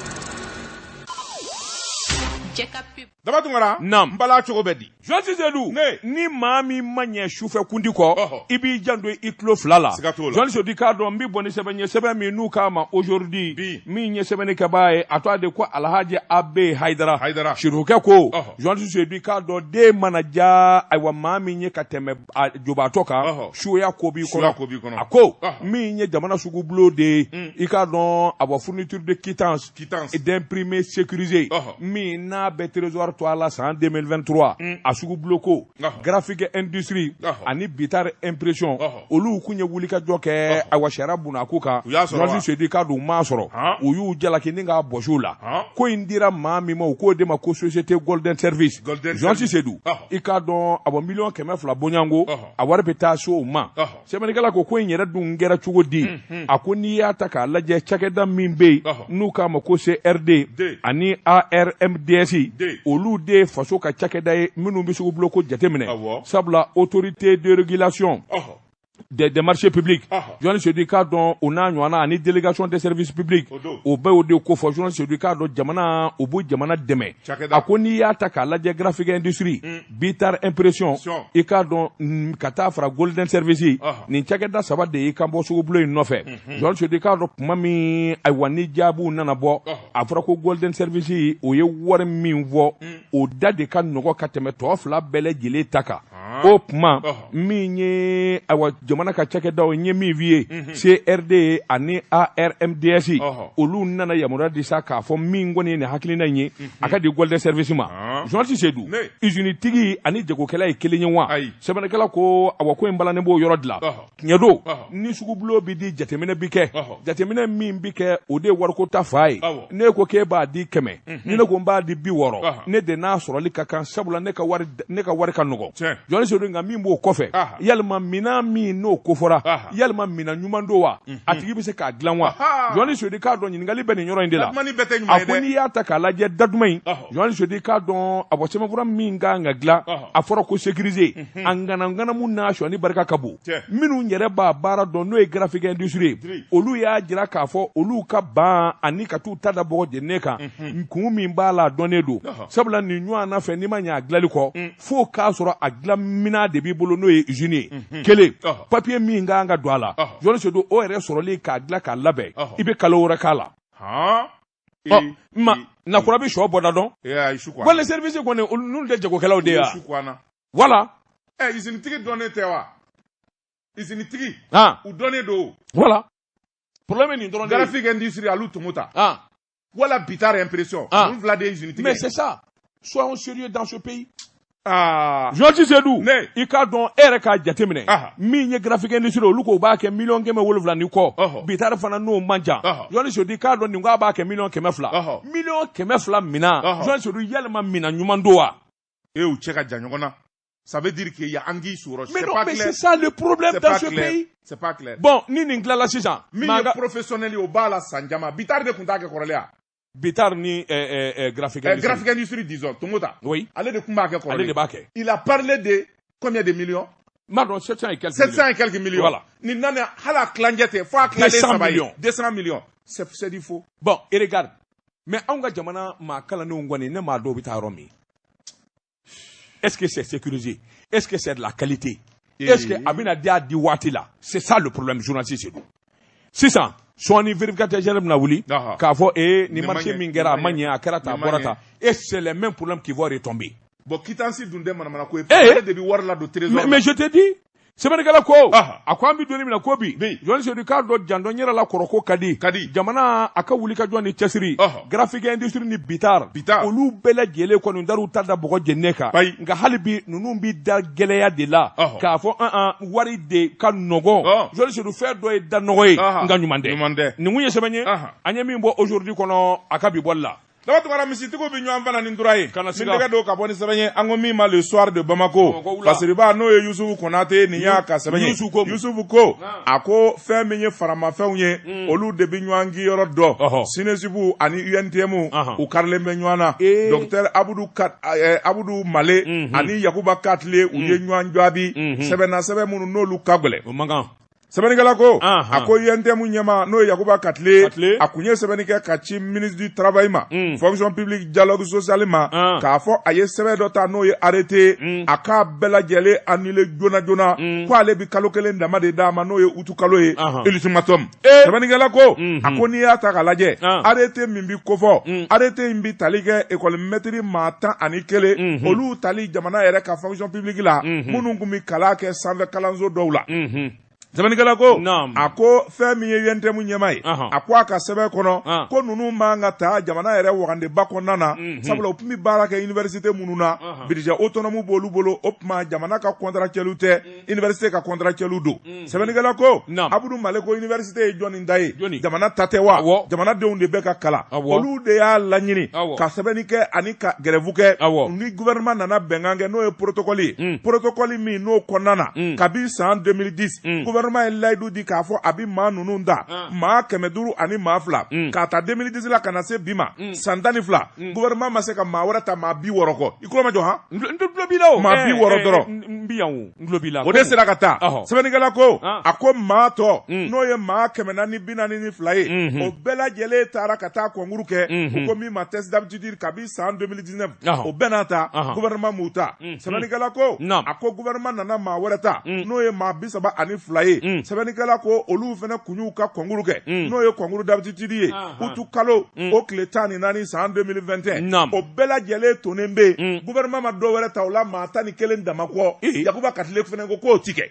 Cɛ ka pub. Daba Tunkara. Naam. N bala cogo bɛ di? Josi Sedu. Ne. Ni maa min ma ɲɛ sufɛ kundi kɔ, i b'i janto i tulo fila la. Siga t'o la. Josi Sedu, k'a dɔn n bɛ bɔ ni sɛbɛn ye, sɛbɛn min n'u k'a ma Aujourd'hui, Bi. min ye sɛbɛnnikɛbaa ye, a tɔgɔ de ko Alhaji Abe Hayidara. Hayidara. Sirifukɛ ko, Josi Sedu, k'a dɔn den mana ja ayiwa maa min ye ka tɛmɛ a jobaatɔ kan, suya ko b'i Suya kɔnɔ. ko b'i kɔnɔ. A ko min ye jamana sugubulon de ye, i k'a dɔn awa fourniture de quittance Quittance. d'imprimé sécurisé min n'a bɛ trésor to a la san 2023, a sugubulon ko Graphique Industrie ani Bitar Impression, olu kun ye wulikajɔ kɛ ayiwa sariya bunako kan. U y'a sɔrɔ wa? Josi Sedu, k'a dɔn u m'a sɔrɔ. U y'u jalaki ni k'a bɔsi u la. Ko in dira maa min ma, u k'o de ma ko société Golden Service. Golden Josi Service. Sedu, i k'a dɔn awɔ 200 millions bonyanko, a wari bɛ taa se o ma. Sɛbɛnnikɛla ko ko in yɛrɛ dun kɛra cogo di? A ko n'i y'a ta k'a lajɛ, cakɛda min bɛ yen n'u k'a ma ko CRD D. ani ARMDS, D. olu de ye faso ka cakɛda ye minnu bɛ sugubulon ko jateminɛ, sabula autorité de régulation des marchés publics, Journaliste Seydou, k'a dɔn o n'a ɲɔgɔnna ani délégation des services publics, O don. o bɛɛ o de ko fɔ. Journaliste Seydou, k'a dɔn jamana o b'o jamana dɛmɛ. Cakɛda. A ko n'i y'a ta k'a lajɛ, Graphique Industrie, Bitar Impression, Sion. i k'a dɔn ka taa fara Golden Service, nin cakɛda saba de y'i kan bɔ sugubulon in nɔfɛ. Journaliste Seydou, k'a dɔn tuma min ayiwa ni jaabiw nana bɔ, a fɔra ko Golden Service o ye wari min fɔ, o da de ka nɔgɔ ka tɛmɛ tɔ fila bɛɛ lajɛlen ta kan. O tuma min ye ayiwa jamana ka cakɛdaw n ye min f'i ye, CRD ani ARMDS, olu nana yamaruya di sa k'a fɔ min kɔni ye nin hakilina in ye, a ka di Golden Service ma. Journaliste Seydou, Ne. usine tigi ani jagokɛla ye kelen ye wa? Ayi. Sɛbɛnnikɛla ko awa ko in balannen b'o yɔrɔ dilan. Tiɲɛ don, ni sugubulon bi di, jateminɛ bi kɛ. Jateminɛ min bi kɛ, o de ye wariko ta fa ye. Ne ko k'e b'a di 100, ni ne ko n b'a di 60, ne de n'a sɔrɔli ka kan, sabula ne ka wari ka nɔgɔn. Tiɲɛ. Journaliste Seydou, nka min b'o kɔfɛ, yalima minan min n'o kofɔra, yalima minan ɲuman don wa? A tigi bɛ se k'a dilan wa? Journaliste Seydou k'a dɔn, ɲininkali bɛ nin yɔrɔ in de la. A ko n'i y'a ta k'a lajɛ, daduma in, journaliste Seydou k'a dɔn, a bɔ sɛbɛnfura min kan ka dilan, a fɔra ko sécurisé, a ŋanaŋanamu n'a sɔnni barika ka bon. Minnu yɛrɛ b'a baara dɔn, n'o ye Graphic Industrie ye, olu y'a jira k'a fɔ olu ka ban ani ka t'u ta da bɔgɔ jeninen kan. Kun min b'a la, a dɔnnen don, sabula nin ɲɔgɔn na fɛn, n'i ma ɲɛ a dilali kɔ, fo k'a sɔrɔ a dilan minan de b'i bolo, n'o ye usine ye. Kelen, papier min kan ka don a la, journaliste Seydou, o yɛrɛ sɔrɔli k'a dilan k'a labɛn, i bɛ kalo wɛrɛ k'a la. Ɔ ma nakura bɛ sɔ bɔda dɔn wala service kɔni, olu tɛ jagokɛlaw de ye wa? Voilà. Ɛ, usine tigi dɔnnen tɛ wa? Usine tigi, u dɔnnen don. Voilà, problème nin dɔrɔn de ye. Graphic Industrie alu tumu ta wala Bitar Impression, ninnu fila de ye usine tigi. Mais c'est ça, soyons sérieux dans ce pays. Journaliste Seydou, i k'a dɔn, e yɛrɛ k'a jateminɛ, min ye Graphic Industrie, olu ko u b'a kɛ 700,000 ni kɔ. Bitari fana n'o man jan. Journaliste Seydou, i k'a dɔn, nin ko a b'a kɛ 200,000,000. 200,000,000 minan, journaliste Seydou, yalima minan ɲuman don wa? E, u cɛ ka jan ɲɔgɔn na. Ça veut dire qu'il y a anguille sous roche. Mais non, mais c'est ça le problème dans ce pays. C'est pas clair. Bon, ni nin tilala sisan. Min ye professionnel ye, o b'a la san caman. Bitari de tun t'a kɛ kɔrɔlen wa? Bitar ni Graphic Industrie. Graphic Industrie, disons, Tomota. Oui. Ale de tun b'a kɛ kɔrɔlen. Ale de b'a kɛ. Il a parlé de combien de millions? M'a dɔn, 700 et quelques. 700 et quelques millions. Voilà. Ni nana hali a tilancɛ tɛ, fo a tilalen 200 saba ye. millions. 200 millions. C'est du faux. Bon, et regarde. Mais anw ka jamana maa kalannenw kɔni, ne m'a dɔn u bɛ taa yɔrɔ min. Est-ce que c'est sécurisé? Est-ce que c'est de la qualité? Est-ce que a bɛna di a di waati la? C'est ça le problème, journaliste Seydou. Sisan, sɔɔni vérificateur général bɛna wuli k'a fɔ ee, nin marché min kɛra, a ma ɲɛ, a kɛra tan, a bɔra tan, et c'est les mêmes problèmes qui vont retomber. Bon, quittance dun tɛ manamana ko ye. Ale de bɛ wari ladon trésor. Mais je te dis, sɛbɛnnikɛla ko, a ko an bɛ don min na ko bi, journaliste Seydou k'a dɔn, jandɔn yɛrɛ la kɔrɔko ka di. Ka di. Jamana a ka wuli ka jɔ ni cɛsiri. Graphic Industrie ni Bitar. Bitar. Olu bɛɛ lajɛlen kɔni dar'u ta da bɔgɔ jeninen kan. Nka hali bi, ninnu bi da gɛlɛya de la. K'a fɔ an an wari de ka nɔgɔn. Journaliste Seydou, fɛn dɔ ye da nɔgɔ ye, nka ɲuman tɛ. Ɲuman tɛ. Nin kun ye sɛbɛn ye. An ye min bɔ Aujourd'hui kɔnɔ, a ka bi bɔli la. Daba Tunkara, misitigiw bɛ ɲɔgɔn fana ni tura ye. Kana Min siga. tɛgɛ don ka bɔ ni sɛbɛn ye, an ko min ma Le Soir de Bamako. Bamakɔ wula. Fasiriba, n'o ye Yusufu Konate, nin y'a ka sɛbɛn ye. Yusufu ko mun? Yusufu ko, a ko fɛn min ye faramafɛnw ye, olu de bɛ ɲɔgɔn yɔrɔ dɔn. SYNESUP ani UNTM, u karilen bɛ ɲɔgɔn na. Docteur Abudu Kat, Abudu Male ani Yakuba Katile, u ye ɲɔgɔn jaabi sɛbɛn na, sɛbɛn minnu n'olu ka gɛlɛn. O man kan. Sɛbɛnnikɛla ko, a ko UNTM ɲɛma, n'o ye Yakuba Katile, Katile. a kun ye sɛbɛnni kɛ ka ci ministre du Travail ma, Fonction publique, Dialogue social ma, k'a fɔ a ye sɛbɛn dɔ ta, n'o ye arrêté, a k'a bɛɛ lajɛlen annulé joona joona, ko ale bi kalo kelen dama de d'a ma, n'o ye utu kalo ye, ultimatum. Sɛbɛnnikɛla ko, a ko n'i y'a ta k'a lajɛ, arrêté min bi kofɔ, arrêté in bi tali kɛ école maître maa 11, olu tali jamana yɛrɛ ka fonction publique la, minnu kun bi kalan kɛ sanfɛ kalanso dɔw la. Sɛbɛnnikɛla ko, a ko fɛn min ye UNTM ɲɛma ye, a ko a ka sɛbɛn kɔnɔ ko ninnu man ka ta jamana yɛrɛ wagandeba kɔnɔna na, sabula u tun bɛ baara kɛ université minnu na, budget autonome b'olu bolo, o tuma jamana ka contractuel tɛ, université ka contractuel don. Sɛbɛnnikɛla ko, Abudu Male ko université ye jɔnni ta ye? Jamana ta tɛ wa? Jamanadenw de bɛ ka kalan, olu de y'a laɲini ka sɛbɛnni kɛ ani ka grève kɛ. Ni gouvernement nana bɛnkan kɛ, n'o ye protocole ye, protocole min n'o kɔnɔna na, kabi san 2010, gouvernement ye layidu di k'a fɔ a bɛ maa ninnu ta, maa 502, k'a ta 2010 la ka na se bi ma, san 12, gouvernement ma se ka maa wɛrɛ ta maa 60 kɔ. I tulo ma jɔ han? N tulo b'i la o. Maa 60 dɔrɔn. N bi yan o, n tulo b'i la. O de sera ka taa. Sɛbɛnnikɛla ko, a ko maa tɔ, n'o ye maa 442 ye, o bɛɛ lajɛlen taara ka taa concours kɛ, u ko min ma test d'aptitude, kabi san 2019, o bɛɛ n'a ta, gouvernement m'u ta. Sɛbɛnnikɛla ko, a ko gouvernement nana maa wɛrɛ ta, n'o ye maa 32 ye. Sɛbɛnnikɛla ko olu fana kun y'u ka concours kɛ, n'o ye concours d'aptitude ye, utu kalo o tile 14 san 2021, o bɛɛ lajɛlen tonnen bɛ yen, gouvernement ma dɔ wɛrɛ ta o la, maa 11 dama kɔ. Yakuba Katile fana ko k'o ti kɛ.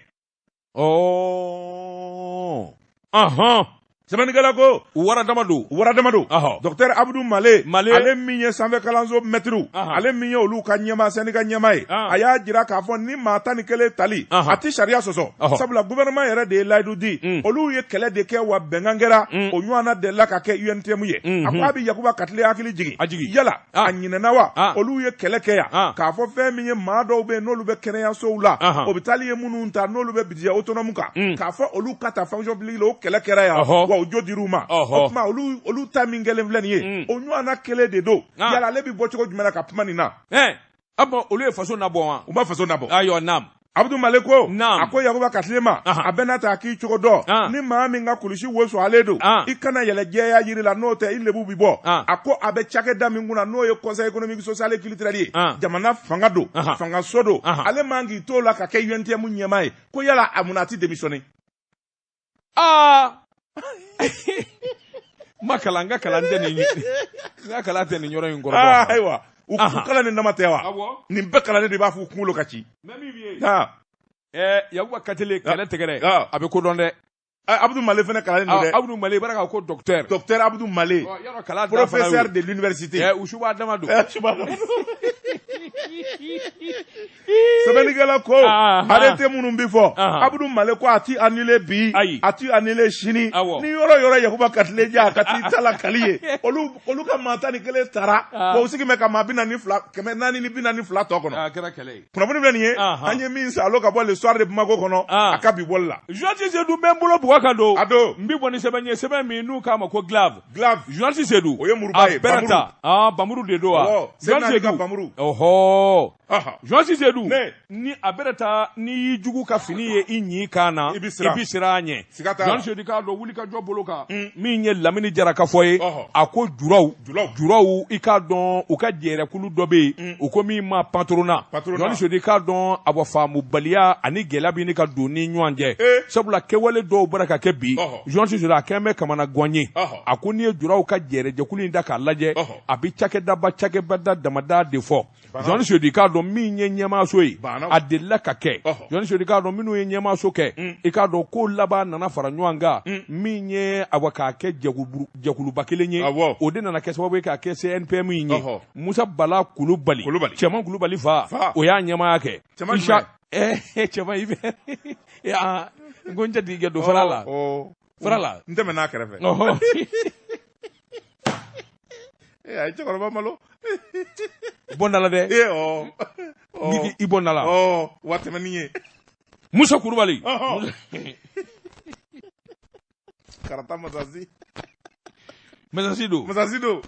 Sɛbɛnnikɛla ko wara dama don. Wara dama don. Docteur Abdou Male. Male. Ale min ye sanfɛ kalanso mɛtiriw. Ale min ye olu ka ɲɛmaa syndicat ɲɛmaa ye. A y'a jira k'a fɔ ni maa 11 tali. A ti sariya sɔsɔ. Sabula gouvernement yɛrɛ de ye layidu di. Olu ye kɛlɛ de kɛ wa bɛnkan kɛra. O ɲɔgɔnna delila ka kɛ UNTM ye. A ko a bɛ Yakuba Katile hakili jigin. A jigin. Yala a ɲinɛna wa. Olu ye kɛlɛ kɛ yan. K'a fɔ fɛn min ye maa dɔw bɛ yen n'olu bɛ kɛnɛyasow la. Hôpital ye minnu ta n'olu bɛ budget autonome kan. K'a fɔ olu ka ta fonction publique la o kɛlɛ kɛra yan. Wa o jo dir'u ma. O tuma olu ta min kɛlen filɛ nin ye. O ɲɔgɔnna kelen de don. Yala ale bɛ bɔ cogo jumɛn na ka kuma nin na. A bɔn olu ye faso nabɔ wa. U ma faso nabɔ. Ayiwa naam. Abdou Male ko. A ko Yakuba Katile ma. A bɛɛ n'a ta k'i cogo dɔn. Ni maa min ka kulusi woso ale don. I kana yɛlɛ jɛya jiri la n'o tɛ i lebu bi bɔ. A ko a bɛ cakɛda min kunna n'o ye conseil économique social et culturel ye. Jamana fanga don. Fanga so don. Ale man k'i t'o la ka kɛ UNTM ɲɛmaa ye. Ko yala a mun a ti démissionner. Aa. Ma kalan n ka kalan tɛ nin n ka kalan tɛ nin yɔrɔ in kɔrɔ. Ayiwa u kalan ni nama tɛ wa. Nin bɛɛ kalannen de b'a fɔ u kunkolo ka ci. Yakuba Katile kɛlɛ tɛgɛrɛ a bɛ ko dɔn dɛ. Abdou Male fana kalannen don dɛ. Abdou Male i b'a ko docteur. Docteur Abdou Male. Professeur de l'université. U suba dama don. Sɛbɛnnikɛla ko arrêté minnu bi fɔ Abdou Male ko a ti annulé bi a ti annulé sini ni yɔrɔ yɔrɔ Yakuba Katile ja a ka t'i ta la kali ye olu ka maa 11 tara wa u sigi bɛ ka maa 42 442 tɔ kɔnɔ. A kɛra kɛlɛ ye. Kunnafoni filɛ nin ye an ye min salo ka bɔ le soir de Bamako kɔnɔ a ka bi bɔli la. Journaliste Seydou bɛ n bolo buwa kan don. A don. N bi bɔ ni sɛbɛn ye sɛbɛn min n'u k'a ma ko Glaive. Glaive. Journaliste Seydou. O ye muruba ye. A bɛrɛ ta. Bamuru de don wa. Journaliste Seydou. Bamuru. Ɔhɔ. Journaliste Seydou. Ni a bɛrɛ ta n'i y'i jugu ka fini ye i ɲi kan na. I bɛ siran a ɲɛ. Journaliste Seydou k'a dɔn wuli ka jɔ bolo kan. Min ye Lamini Jara ka fɔ ye. A ko juraw. Juraw i k'a dɔn u ka jɛrɛkulu dɔ bɛ yen. U ko min ma patronat. Journaliste Seydou k'a dɔn a bɔ faamubaliya ani gɛlɛya bɛ ɲini ka don ni ɲɔgɔn cɛ. Sabula kɛwale dɔw bɔra ka kɛ bi. Journaliste Seydou a kɛn bɛ kamana gan ye. A ko n'i ye juraw ka jɛrɛjɛkulu in da k'a lajɛ. A bɛ cakɛdaba damada de fɔ. Journaliste Seydou k'a dɔn min ye ɲɛmaaso ye. A delila ka kɛ. Journaliste Seydou k'a dɔn minnu ye ɲɛmaaso kɛ. I k'a dɔn ko laban nana fara ɲɔgɔn kan. Min ye awa k'a kɛ jɛkuluba kelen ye. O de nana kɛ sababu ye k'a kɛ CNPM in ye. Musa Bala Kulubali. Cɛman Kulubali fa. O y'a ɲɛmaaya kɛ. Cɛman i bɛ n ko n jatigikɛ don fara la. Fara la. N tɛmɛ n'a kɛrɛfɛ. A ye cɛkɔrɔba malo. Bɔnda la dɛ. I bɔnda la. Wa tɛmɛ ni ye. Musa Kulubali. Karata Masasi. Masasi don. Masasi don.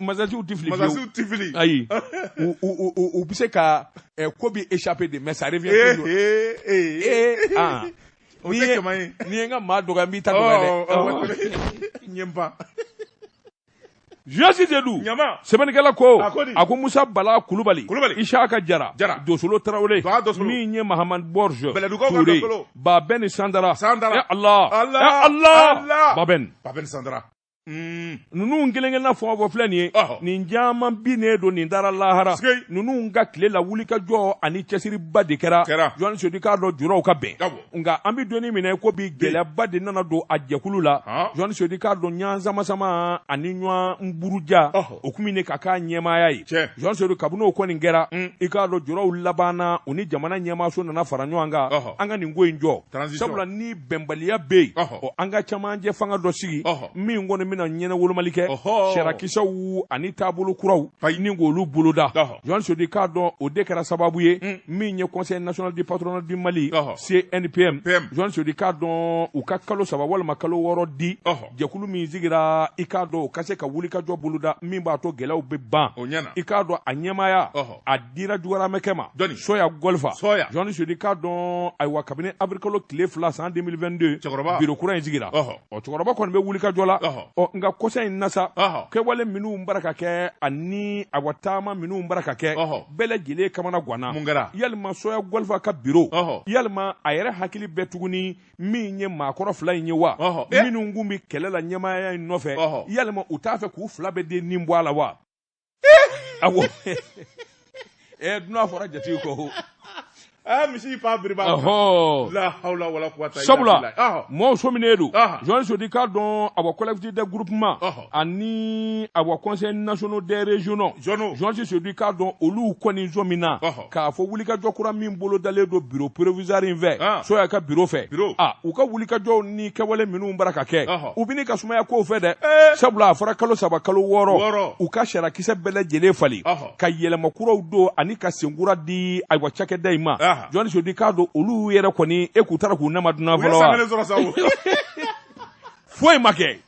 Masasiw tɛ fili fiyewu. Masasiw tɛ fili. Ayi. U bɛ se ka ko bi échapper de mais ça revient toujours. O tɛ cɛman ye. N'i ye n ka maa dɔgɔya n b'i ta dɔgɔya dɛ. N ye n pan. Journaliste Seydou. Sɛbɛnnikɛla ko. A ko Musa Bala Kulubali. Isaka Jara. Dosolo Tarawele. Min ye Mahamad Borge. Bɛlɛdugukaw ka dosolo. Babɛn Sandara. Sandara. Allah. Allah. Babɛn. Babɛn Sandara. Ninnu kelen kelenna fɛn o fɛn filɛ nin ye. Nin caman binnen don nin taara lahara. Ninnu ka tile la wulikajɔ ani cɛsiriba de kɛra. Journaliste Seydou k'a dɔn juraw ka bɛn. Nka an bɛ donni minɛ ko bi gɛlɛyaba de nana don a jɛkulu la. Journaliste Seydou k'a dɔn ɲɔgɔn sama-sama ani ɲɔgɔn buruja. O kun bɛ ka k'a ɲɛmaaya ye. Journaliste Seydou kabini o kɔni kɛra. I k'a dɔn juraw labanna u ni jamana ɲɛmaaso nana fara ɲɔgɔn kan. An ka nin ko in jɔ. Sabula ni bɛnbaliya bɛ yen. An ka camancɛ fanga dɔ sigi. Min kɔni bɛna ɲɛnɛ wolomali kɛ. Sariya ani taabolo kuraw ni k'olu boloda. Journaliste Seydou k'a dɔn o de kɛra sababu ye min ye conseil national du patronat du Mali CNPM. Journaliste Seydou k'a dɔn u ka kalo 3 walima kalo 6 di jɛkulu min sigira i k'a dɔn o ka se ka wulikajɔ boloda min b'a to gɛlɛyaw bɛ ban. I k'a dɔn a ɲɛmaaya a dira jugaramɛkɛ ma. Soya Golfa. Journaliste Seydou k'a dɔn ayiwa kabini avril kalo tile 2 san 2022 biro kura in sigira. Ɔ cɛkɔrɔba kɔni bɛ wulikajɔ la. Nka kɔsa in na sa kɛwale minnu bara ka kɛ ani awa taama minnu bara ka kɛ bɛɛ lajɛlen kamana ganna. Yalima Soya Golfa ka biro yalima a yɛrɛ hakili bɛ tuguni min ye maakɔrɔ 2 in ye wa minnu kun bɛ kɛlɛ la ɲɛmaaya in nɔfɛ yalima u t'a fɛ k'u 2 bɛɛ den nin bɔ a la wa. Awɔ dunan fɔra jatigi kɔ. Ah, misi fa biriba. Ɔhɔ. La hawla wala quwwata illa Sabula billah. Ɔhɔ. mɔɔw sɔminen don. Ɔhɔ. Journaliste Seydou k'a dɔn awa collectivité des groupements Ɔhɔ. ani awa conseil national des régionaux. Jɔnw. Journaliste Seydou k'a dɔn olu kɔni sɔmina Ɔhɔ. k'a fɔ wulikajɔ kura min bolodalen don bureau provisoire in fɛ Ah. Soya ka bureau fɛ. Bureau. Ah, u ka wulikajɔw ni kɛwale minnu bara ka kɛ Ɔhɔ. u bɛ ni ka sumaya kow fɛ dɛ. Eh. Sabula a fɔra kalo 3 kalo 6 Wɔɔrɔ. u ka sariyakisɛ bɛɛ lajɛlen falen Ɔhɔ. ka yɛlɛma kuraw don ani ka senkura di ayiwa cakɛda in ma. Aha. Journaliste Seydou k'a dɔn olu yɛrɛ kɔni e k'u taara k'u nama dunan U ye fɔlɔ san wa kelen sɔrɔ sa o. Foyi ma kɛ.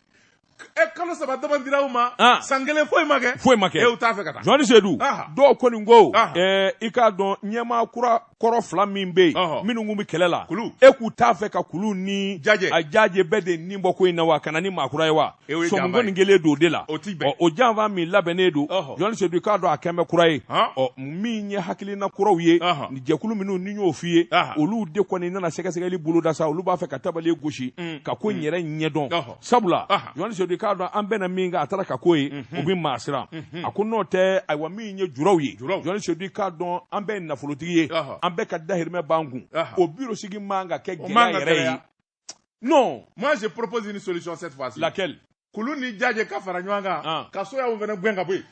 E kalo 3 dama dira u ma. Ah. San kelen foyi ma kɛ. Foyi ma kɛ. E u t'a fɛ ka taa. Journaliste Seydou Aha. dɔw kɔni ko Aha. i k'a dɔn ɲɛmaa kura kɔrɔ 2 min bɛ yen Ɔhɔ. minnu kun bɛ kɛlɛ la Kulu. e k'u t'a fɛ ka kulu ni Jaje. a jaje bɛɛ de nin bɔ ko in na wa ka na ni maa kura ye wa E o ye sɔmi janfa ye. kɔni kɛlen don o de la. O ti bɛn. Ɔ, o janfa min labɛnnen don Ɔhɔ. Journaliste Seydou k'a dɔn a kɛn bɛ kura ye. Han. Ɔ, min ye hakilina kuraw ye Ɔhɔ. ni jɛkulu minnu ni y'o f'i ye Aha. olu de kɔni nana sɛgɛsɛgɛli boloda sa olu b'a fɛ ka tabali gosi ka ko in yɛrɛ ɲɛdɔn. Ɔhɔ. Sabula Aha. Journaliste Seydou k'a dɔn an bɛna min kan a taara ka ko ye o bɛ maa siran a ko n'o tɛ ayiwa min ye juraw ye Juraw. Journaliste Seydou k'a dɔn an bɛɛ ye nafolotigi ye Ɔhɔ. an bɛɛ ka dahirimɛ b'an kun Aha. o bureau sigi man ka kɛ O man gɛlɛya ka yɛrɛ ye. gɛlɛya. Non. Moi, je propose une solution cette fois-ci. Laquelle? Kulu ni Jaje ka fara ɲɔgɔn kan. Ah. Ka soyaw fana gɛn ka bɔ yen.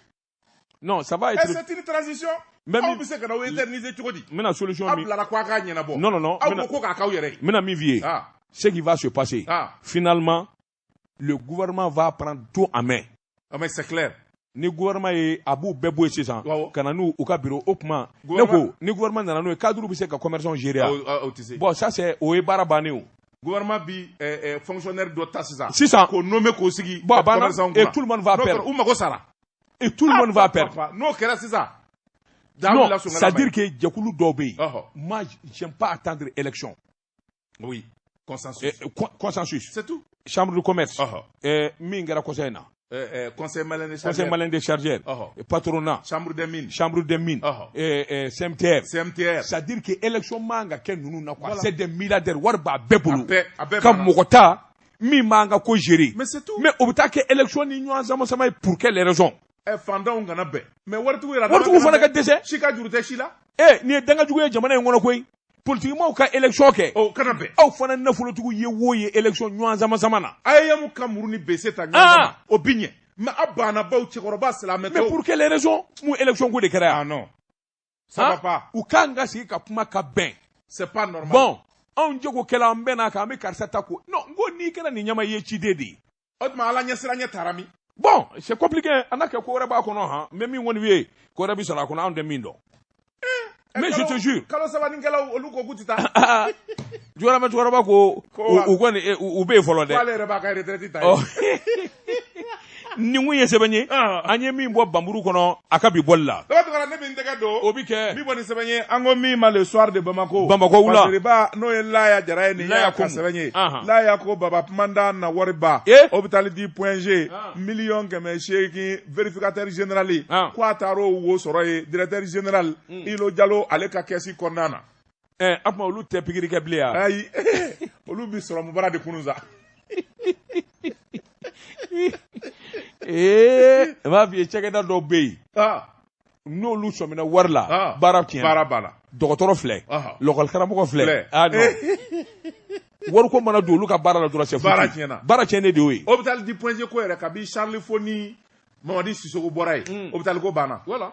Non, ça va Eh, être c'est une transition. Mais Aw bɛ se ka na o éterniser cogo di? n bɛna solution Aw min bilara ko a k'a ɲɛnabɔ. Non, non, non. Aw N bɛna ko ko k'a k'aw yɛrɛ ye. n bɛna min f'i ye. Ah. Ce qui va se passer, Ah. finalement le gouvernement va prendre tout en main. Ah, mais c'est clair. Ni gouvernement ye a b'u bɛɛ bɔ yen sisan Awɔ. ka na n'u u ka bureau o tuma ne Gouvernement- ko ni gouvernement nana n'o ye cadre bɛ se ka commerçant gérer wa? O tɛ se. Bon, ça c'est o ye baara bannen o. Gouvernement bi fonctionnaire dɔ ta sisan. Sisan. K'o nommer k'o sigi. Bon, a banna. commerçant Et kunna. tout le monde va N'o perdre. kɛra, u mago sara. Et tout le monde va perdre. Papa, n'o kɛra sisan. Da Non, wulila sɔngɔ la c'est-à-dire ma que jɛkulu dɔw bɛ yen. Ɔhɔ. Moi, j'aime pas attendre élection. ɲi. Oui. Consensus. Consensus. C'est tout. Chambre de commerce. Ɔhɔ. Min kɛra conseil na. Conseil malien des Conseil chargeurs. malien des chargeurs. Ɔhɔ. Patronat. Chambre des mines. Chambre des mines. Ɔhɔ. CMTR. CMTR. C'est-à-dire que élection man ka kɛ ninnu na quoi. Voilà. C'est des milliardaires wari b'a bɛɛ bolo. A bɛɛ Ka banna. mɔgɔ ta min b'an ka ko gérer. Mais c'est tout. Mais o bɛ taa kɛ élection ni ɲɔgɔn sama sama ye pour quelle raison? Fantanw kana bɛn. Mais waritigiw yɛrɛ Waritigiw fana ka dɛsɛ. Si ka juru tɛ si la. Nin ye dangajugu ye jamana in kɔnɔ koyi. Politikimaw ka élection kɛ. O kana bɛn. Aw fana nafolotigiw ye wo ye élection ɲɔgɔn sama sama na. AEM ka muru ni bese ta ɲɔgɔn Ah. sama. O bi ɲɛ. Mais a banna baw cɛkɔrɔba silamɛ Mais tɔw. pour quelle raison? Mun élection ko de kɛra Ah yan? non. Ça va pas. U kan ka sigi ka kuma ka bɛn. C'est pas normal. Bon, anw jagokɛla an bɛn n'a kan an bɛ karisa ta ko. Non, n ko n'i kɛra nin ɲɛma i ye ciden de ye. O tuma ala ɲɛsiranɲɛ taara min? Bon, c'est compliqué. A n'a kɛ ko wɛrɛ b'a kɔnɔ han. N bɛ min kɔni f'i ye, ko wɛrɛ bɛ sɔrɔ a kɔnɔ anw tɛ min dɔn. Mais je te jure. Kalo sabanikɛlaw olu ko k'u tɛ taa. Jɔyɔrɔma cɛkɔrɔba ko Ko u kɔni u bɛ yen fɔlɔ dɛ. K'ale yɛrɛ b'a ka retraite ta Ɔ. yen. Nin kun ye sɛbɛn ye. Ah. An ye min bɔ Banburu kɔnɔ a ka bi bɔli la. Daba Tunkara, ne bɛ n tɛgɛ don. O bi kɛ. Min bɔ ni sɛbɛn ye, an ko min ma Le Soir de Bamako. Bamako wula. Faseriba n'o ye Laya Jara ye nin Laya y'a ka Komu. sɛbɛn ye. Ahan. Laya ko Baba Kumanda na wari ba. Eh? Hôpital du Point G. Ah. 1,8 million vérificateur général ye. Ah. Ko a taar'o wo sɔrɔ yen directeur général Ilo Jalo ale ka kɛsi kɔnɔna na. A tuma olu tɛ pikiri kɛ bilen yan. Ayi olu bi sɔrɔmu baara de kunun sa. N b'a f'i ye cakɛda dɔw bɛ yen. Ah. N'olu sɔmina wari la. Ah. Baara tiɲɛna. Baara banna. Dɔgɔtɔrɔ filɛ. Ɔhɔ. Lɔkɔlikaramɔgɔ filɛ. Filɛ. Ah non. Wariko mana don olu ka baara la dɔrɔn c'est foutu. Baara tiɲɛna. Baara tiɲɛnen de y'o ye. Hôpital du Point G ko yɛrɛ kabi Charles Fo ni Mamadi Sisoko bɔra yen. Hôpital ko banna. Voilà.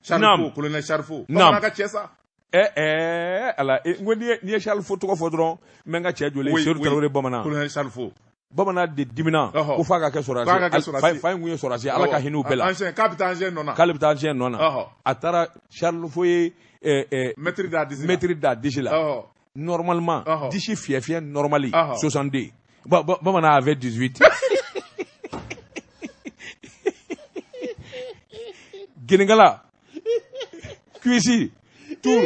Charles Naam. Fo, colonel Charles Fo. Naam. Bamanan ka cɛ sa. Ala n ko n'i ye Charles Fo tɔgɔ fɔ dɔrɔn n bɛ n ka cɛ jɔlen Oui, Seydou oui. Tarawele Bamanan. Colonel Charles Fo. Bamanan de dimina Ɔhɔ. ko f'a ka kɛ F'a ka kɛ sɔrɔdasi sɔrɔdasi. fa in kun ye sɔrɔdasi ye, Ala ka hinɛ u bɛɛ la. Ancien, k'a bɛ taa ancien nɔ na. K'ale bɛ taa ancien nɔ na. Ɔhɔ. A taara Charles Fo ye Maître da disi la. maître da disi la. Ɔhɔ. Normalement Ɔhɔ. disi fiyɛ fiyɛ normal Ɔhɔ. 62. Bamanan avait 18. Guinéngala, cuisse, tout.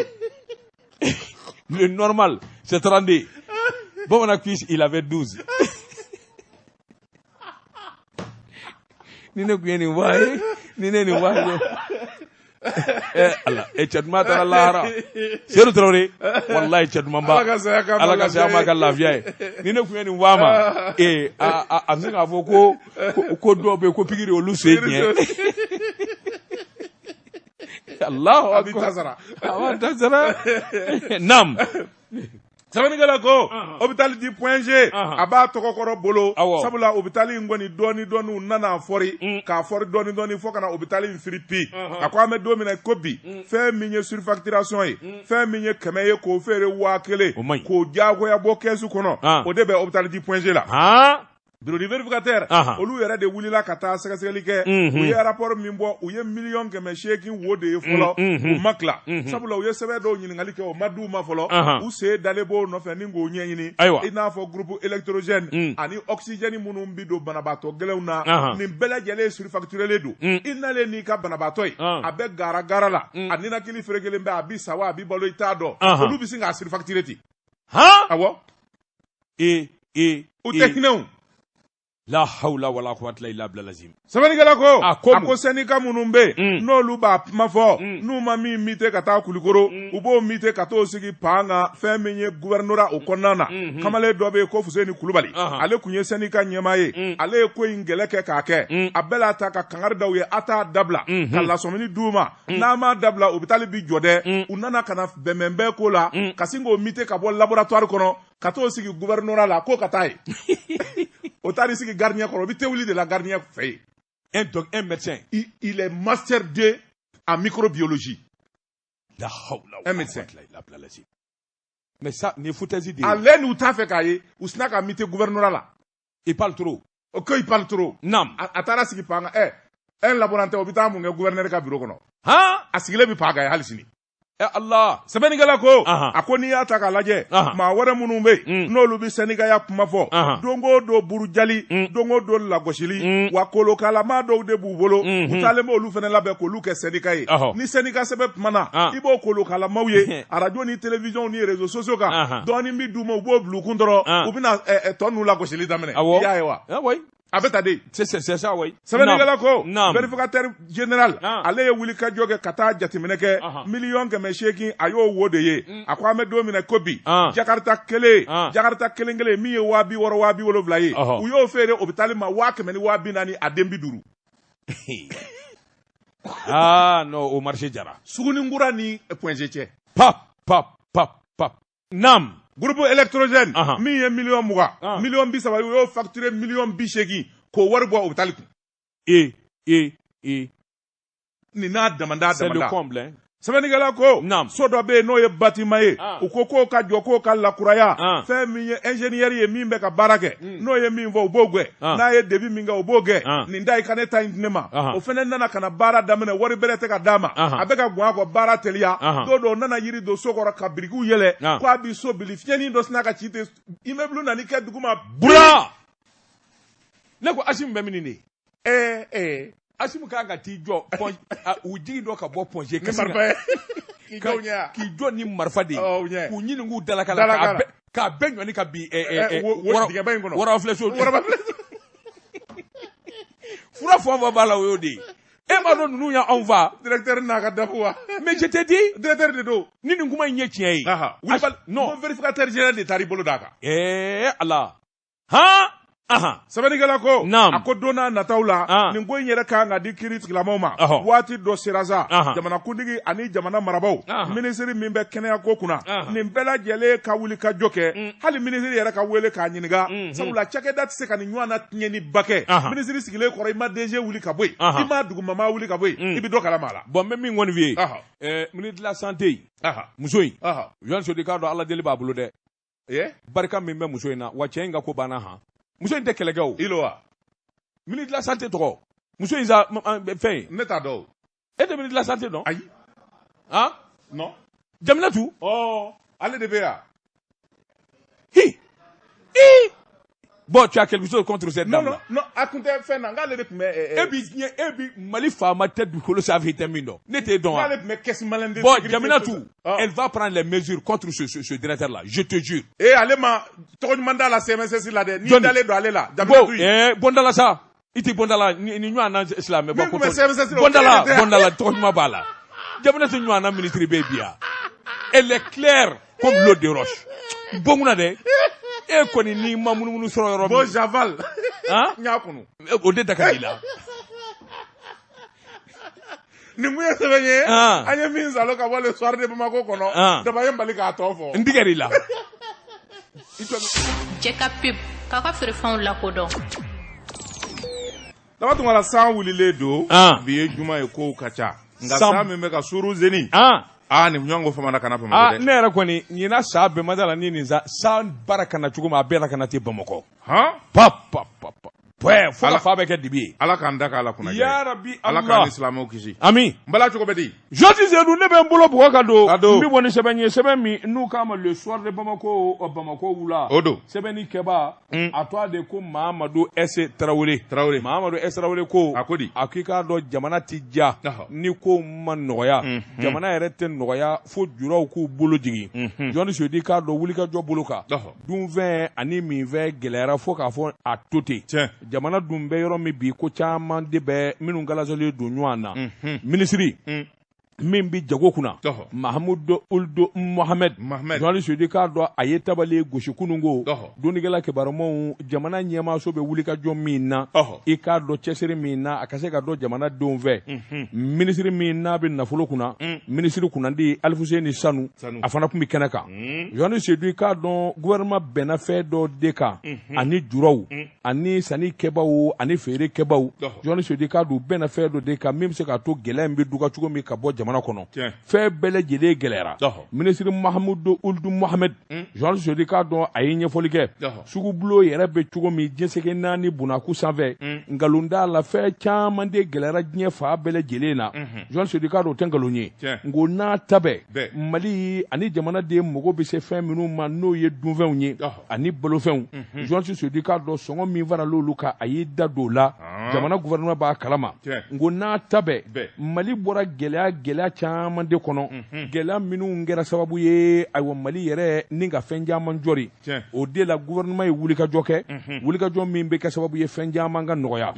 Le normal, c'est 32. Bamanan cuisse, il avait 12. Ni ne kun ye nin fɔ a ye, ni ne ye nin fɔ a ye. Ala, cɛ duman taara lahara. Seydou Traoré, walahi cɛ duman ba. Ala ka saya k'a ma Ala ka saya ma ka lafiya ye. Ni ne kun ye nin fɔ a ma, a bɛ se k'a fɔ ko dɔw bɛ yen ko pikiri olu sen tiɲɛ. Allahu A b'i akbar. ta sara. A b'a ta sara. Naam. Sɛbɛnnikɛla ko hôpital du Point G a b'a tɔgɔkɔrɔ bolo, sabula hôpital in kɔni dɔɔni dɔɔni u nana a fɔri k'a fɔri dɔɔni dɔɔni fo ka na hôpital in firi pi. A ko an bɛ don min na ko bi, fɛn min ye surfacturation ye, fɛn min ye 100 ye k'o feere 1000, O man ɲi. k'o diyagoya bɔ kɛsu kɔnɔ, o de bɛ hôpital du Point G la. Bureau du vérificateur, olu yɛrɛ de wulila ka taa sɛgɛsɛgɛli kɛ. U ye rapport min bɔ, u ye 800 000 000 wo de ye fɔlɔ. U ma tila, sabula u ye sɛbɛn dɔw ɲininkali kɛ, o ma d'u ma fɔlɔ. U sen dalen b'o nɔfɛ ni k'o ɲɛɲini, i n'a fɔ groupe électrogène ani oxygène minnu bi don banabaatɔ gɛlɛnw na. Nin bɛɛ lajɛlen surfacturelen don. I nalen n'i ka banabaatɔ ye, a bɛ gara gara la, a ninakili ferekelen bɛ, a bi sa wa a bi balo, i t'a dɔn, olu bɛ sin k'a surfacturer ten. Awɔ. E e U tɛ hinɛ o. La hawla wala quwwata illa billah lazim. Sɛbɛnnikɛla ko A ko a ko syndicat minnu bɛ yen, n'olu b'a kuma fɔ, n'u ma min muter ka taa Kulikoro, u b'o muter ka t'o sigi pan kan. Fɛn min ye gouvernorat o kɔnɔna na, kamalen dɔ bɛ yen ko Fuseni Kulubali, ale tun ye syndicat ɲɛmaa ye. Ale ye ko in gɛlɛ kɛ k'a kɛ, a bɛɛ la ta ka kangari da u ye, a t'a dabila, ka lasɔmini d'u ma, n'a m'a dabila hôpital bi jɔ dɛ. U nana ka na bɛnbɛnbɛn ko la, ka sin k'o muter ka bɔ laboratoire kɔnɔ ka t'o sigi gouvernorat la, k'o ka taa yen. O taar'i sigi gardien kɔrɔ, o bɛ tewuli de la gardien fɛ yen. Un doc, un médecin. Il est master 2 en microbiologie. La hawla Un wala médecin. quwwata illa billah lazim. Mais ça, nin ye foutaise de ye. Ale n'u t'a fɛ k'a ye, u sinna ka muter gouvernorat la. Il parle trop. O ko il parle trop. Naam. A taara sigi pan kan ɛ, un laborantin, o bɛ taa mun kɛ gouverneur ka bureau kɔnɔ? A sigilen bɛ pan kan ye hali sini. Eh Allah. Sɛbɛnnikɛla ko a ko n'i y'a ta k'a lajɛ, maa wɛrɛ minnu bɛ yen, n'olu bɛ sɛndikaya kuma fɔ, don o don burujali, don o don lagosili, wa kolokalama dɔw de b'u bolo, u taalen b'olu fana labɛn k'olu kɛ sɛndika ye. Ni sɛndika sɛbɛn kumana, i b'o kolokalamaw ye arajo ni télévision ni réseaux sociaux kan, dɔɔnin bɛ d'u ma, u b'o bila u kun dɔrɔn, u bɛna tɔ ninnu lagosili daminɛ. I y'a ye wa? Ah oui. A bɛ ta de. C'est ça, oui. Sɛbɛnnikɛla ko Naam. vérificateur général, ale ye wulikajɔ kɛ ka taa jateminɛ kɛ. 800 000 000, a y'o wo de ye. A ko an bɛ don min na ko bi, Jakarta kelen, Jakarta kelen kelen min ye 60 000, 70 000 ye, u y'o feere hôpital ma 100 000 ni 40 000 a den 50. Ah non, o marché jara. Suguninkura ni Point G cɛ. Pap pap pap pap. Naam. Groupe électrogène min ye 20 000 000, 30 000 000, u y'o facturé 80 000 000 k'o wari bɔ hôpital kun. E e e. Nin n'a damanda C'est le damanda. comble, hein. Sɛbɛnnikɛla ko Naam. so dɔ bɛ yen n'o ye bâtiment ye, u ko k'o ka jɔ, k'o ka lakuraya. Fɛn min ye ingénieur ye min bɛ ka baara kɛ, n'o ye min fɔ, u b'o gɛn. N'a ye devis min kɛ, u b'o gɛn. Nin da i ka ne ta in di ne ma. O fɛnɛ nana ka na baara daminɛ, wari bɛrɛ tɛ ka d'a ma, a bɛ ka gɔn a kɔ baara teliya. Don dɔw nana yiri don so kɔrɔ ka birikiw yɛlɛ, k'a bi so bili, fiɲɛnin dɔ sina ka ci ten, immeuble nana kɛ duguma. Bura. Ne ko Assimi bɛ min de? Ɛɛ ɛɛ. Assimi kan ka t'i jɔ pɔn, u jigin dɔ ka bɔ Point G Ni marifa ye k'i jɔ u ɲɛ wa? K'i jɔ ni marifa de ye. Ɔ, u ɲɛ. K'u ɲini k'u dalaka la Dalaka k'a la. bɛɛ k'a bɛɛ ɲɔni ka bin Wo dingɛba in kɔnɔ. Warabafilɛ so. Warabafilɛ so. Fura fɛn o fɛn b'a la, o y'o de ye. E m'a dɔn ninnu y'anw fa. Directeur n'a ka DAF wa? Mais je te dis. Directeur de don. Ni nin kuma in ye tiɲɛ ye. Wulibali non. Ko vérificateur général de taara i bolo d'a kan. Ɛɛ Ala. Han. Sɛbɛnnikɛla ko Naam. a ko don n'a nataw la, nin ko in yɛrɛ kan ka di kiiri tigilamaw ma. Waati dɔ sera sa, jamanakuntigi ani jamana marabaw, minisiri min bɛ kɛnɛya ko kunna, nin bɛɛ lajɛlen ka wuli ka jɔ kɛ, hali minisiri yɛrɛ ka wele k'a ɲininka, sabula cakɛda tɛ se ka nin ɲɔgɔn na tiɲɛniba kɛ. Minisiri sigilen kɔrɔ, i ma DG wuli ka bɔ yen, i ma dugumama wuli ka bɔ yen, i bɛ dɔ kalama a la. Bon, n bɛ min kɔni f'i ye, ministre de la santé in, muso in, Joël Sodi k'a dɔn Ala deli b'a bolo dɛ. Barika min bɛ muso in na, wa cɛ in ka ko banna han. Muso in tɛ kɛlɛ kɛ o. I lo wa? Ministre de la santé tɔgɔ. Muso in sa fɛn ye. Ne t'a dɔn o. E tɛ ministre de la santé dɔn? Ayi. Han? Non. Jaminatu? Ɔ, ale de bɛ yan. Hi. Hi. Bon, tu as quelque chose contre cette Non, dame non, là? non, a kun tɛ fɛn na, n k'ale de tun bɛ E bi diɲɛ, e bi Mali faama tɛ dugukolo sanfɛ i tɛ min dɔn. Ne t'e dɔn wa? N'ale tun bɛ caisse malienne de Bon, sécurité Jaminatu, sociale. elle va prendre les mesures contre ce directeur là, je te jure. Eh, ale ma tɔgɔ ɲuman d'a la CMSS la dɛ. N'i Jɔnni? dalen don ale la. Bon, Jaminatu in. bɔndala sa. I tɛ bɔndala ni ɲɔgɔn na silamɛ Min tun bɛ CMSS la, o bɔndala kelen de tɛ. bɔndala tɔgɔ ɲuman b'a la. Jaminatu ɲɔgɔn na ministre bɛ bi yan. Elle est claire comme l'eau de roche. Bon kunna dɛ. E kɔni n'i ma munumunu sɔrɔ yɔrɔ Bon, min. Javal. Han? N y'a kunu. O de da ka di i la. Nin kun ye sɛbɛn ye an ye min salo ka bɔ Le Soir de Bamako kɔnɔ. Daba ye n bali k'a tɔ fɔ. N tigɛr'i la. Cɛ ka pub k'a ka feerefɛnw lakodɔn. Daba Tunkara, san wulilen don. Bi ye juma ye, kow ka ca, nka san min bɛ ka suuru zeni, aa, nin ɲɔgɔn ko famana kana Bamakɔ dɛ. Ne yɛrɛ kɔni ɲinan san bɛɛ ma da la ni nin san baara ka na cogo min, a bɛɛ la ka na ten Bamakɔ. Han pa pa pa pa pɛ, fo ka fa bɛ kɛ dibi ye. Ala k'an da k'a la kunna. Ya rabi. Ala k'an ni silamɛw kisi. Ami. N bala, cogo bɛ di? Jɔsi Sedu, ne bɛ n bolo bugɔ ka don. Ka don. N bɛ bɔ ni sɛbɛn ye, sɛbɛn min n'u k'a ma Le Soir de Bamako, Bamako wula. O don. Sɛbɛnni kɛba, a tɔgɔ de ko Mahamadu S Tarawele. Tarawele. Mahamadu S Tarawele ko. A ko di? A ko i k'a dɔn, jamana ti diya ni ko ma nɔgɔya. Jamana yɛrɛ tɛ nɔgɔya fo juraw k'u bolo jigin. Jɔnni Sedu, k'a dɔn wulikajɔ bolo kan, dunfɛn ani minfɛn gɛlɛyara fo k'a fɔ a to ten. Jamana dun bɛ yɔrɔ min bi, ko caman de bɛ minnu galasalen don ɲɔgɔn na. Minisiri min bɛ jago kunna, Mahamudu Uld Mohamed, Jɔnni Sedu k'a dɔn a ye tabali gosi kununko. Donnikɛla kibarumaw, jamana ɲɛmaaso bɛ wulikajɔ min na, i k'a dɔn cɛsiri min na, a ka se ka dɔn jamanadenw fɛ. Minisiri min n'a bɛ nafolo kunna, minisiri kunnandi Alifuseni Sanu, a fana tun bɛ kɛnɛ kan. Jɔnni Sedu k'a dɔn gouvernement bɛnna fɛn dɔ de kan ani juraw ani sanni kɛbaw ani feere kɛbaw. Jɔnni Sedu k'a dɔn u bɛnna fɛn dɔ de kan min bɛ se k'a to gɛlɛya in bɛ duga cogo min ka bɔ jamana kɔnɔ. Fɛn bɛɛ lajɛlen gɛlɛyara. Minisiri Mahamudu Uld Mohamed, Jɔnni Sedu k'a dɔn a ye ɲɛfɔli kɛ sugubulon yɛrɛ bɛ cogo min diɲɛsɛgɛ naani bunakun sanfɛ. Nkalon t'a la, fɛn caman de gɛlɛyara diɲɛ fan bɛɛ lajɛlen na. Jɔnni Sedu k'a dɔn o tɛ nkalon ye. Nko n'a ta bɛɛ, Mali ani jamanaden mago bɛ se fɛn minnu ma, n'o ye dunfɛnw ye ani balofɛnw, Jɔnni Sedu k'a dɔn sɔngɔ min faral'olu kan, a y'i da don o la, jamana gouvernement b'a kalama. Nko n'a ta bɛɛ, Mali bɔra gɛlɛya gɛlɛya caman de kɔnɔ, gɛlɛya minnu kɛra sababu ye, ayiwa, Mali yɛrɛ ni ka fɛn caman jɔri. O de la gouvernement ye wulikajɔ kɛ, wulikajɔ min bɛ kɛ sababu ye fɛn caman ka nɔgɔya.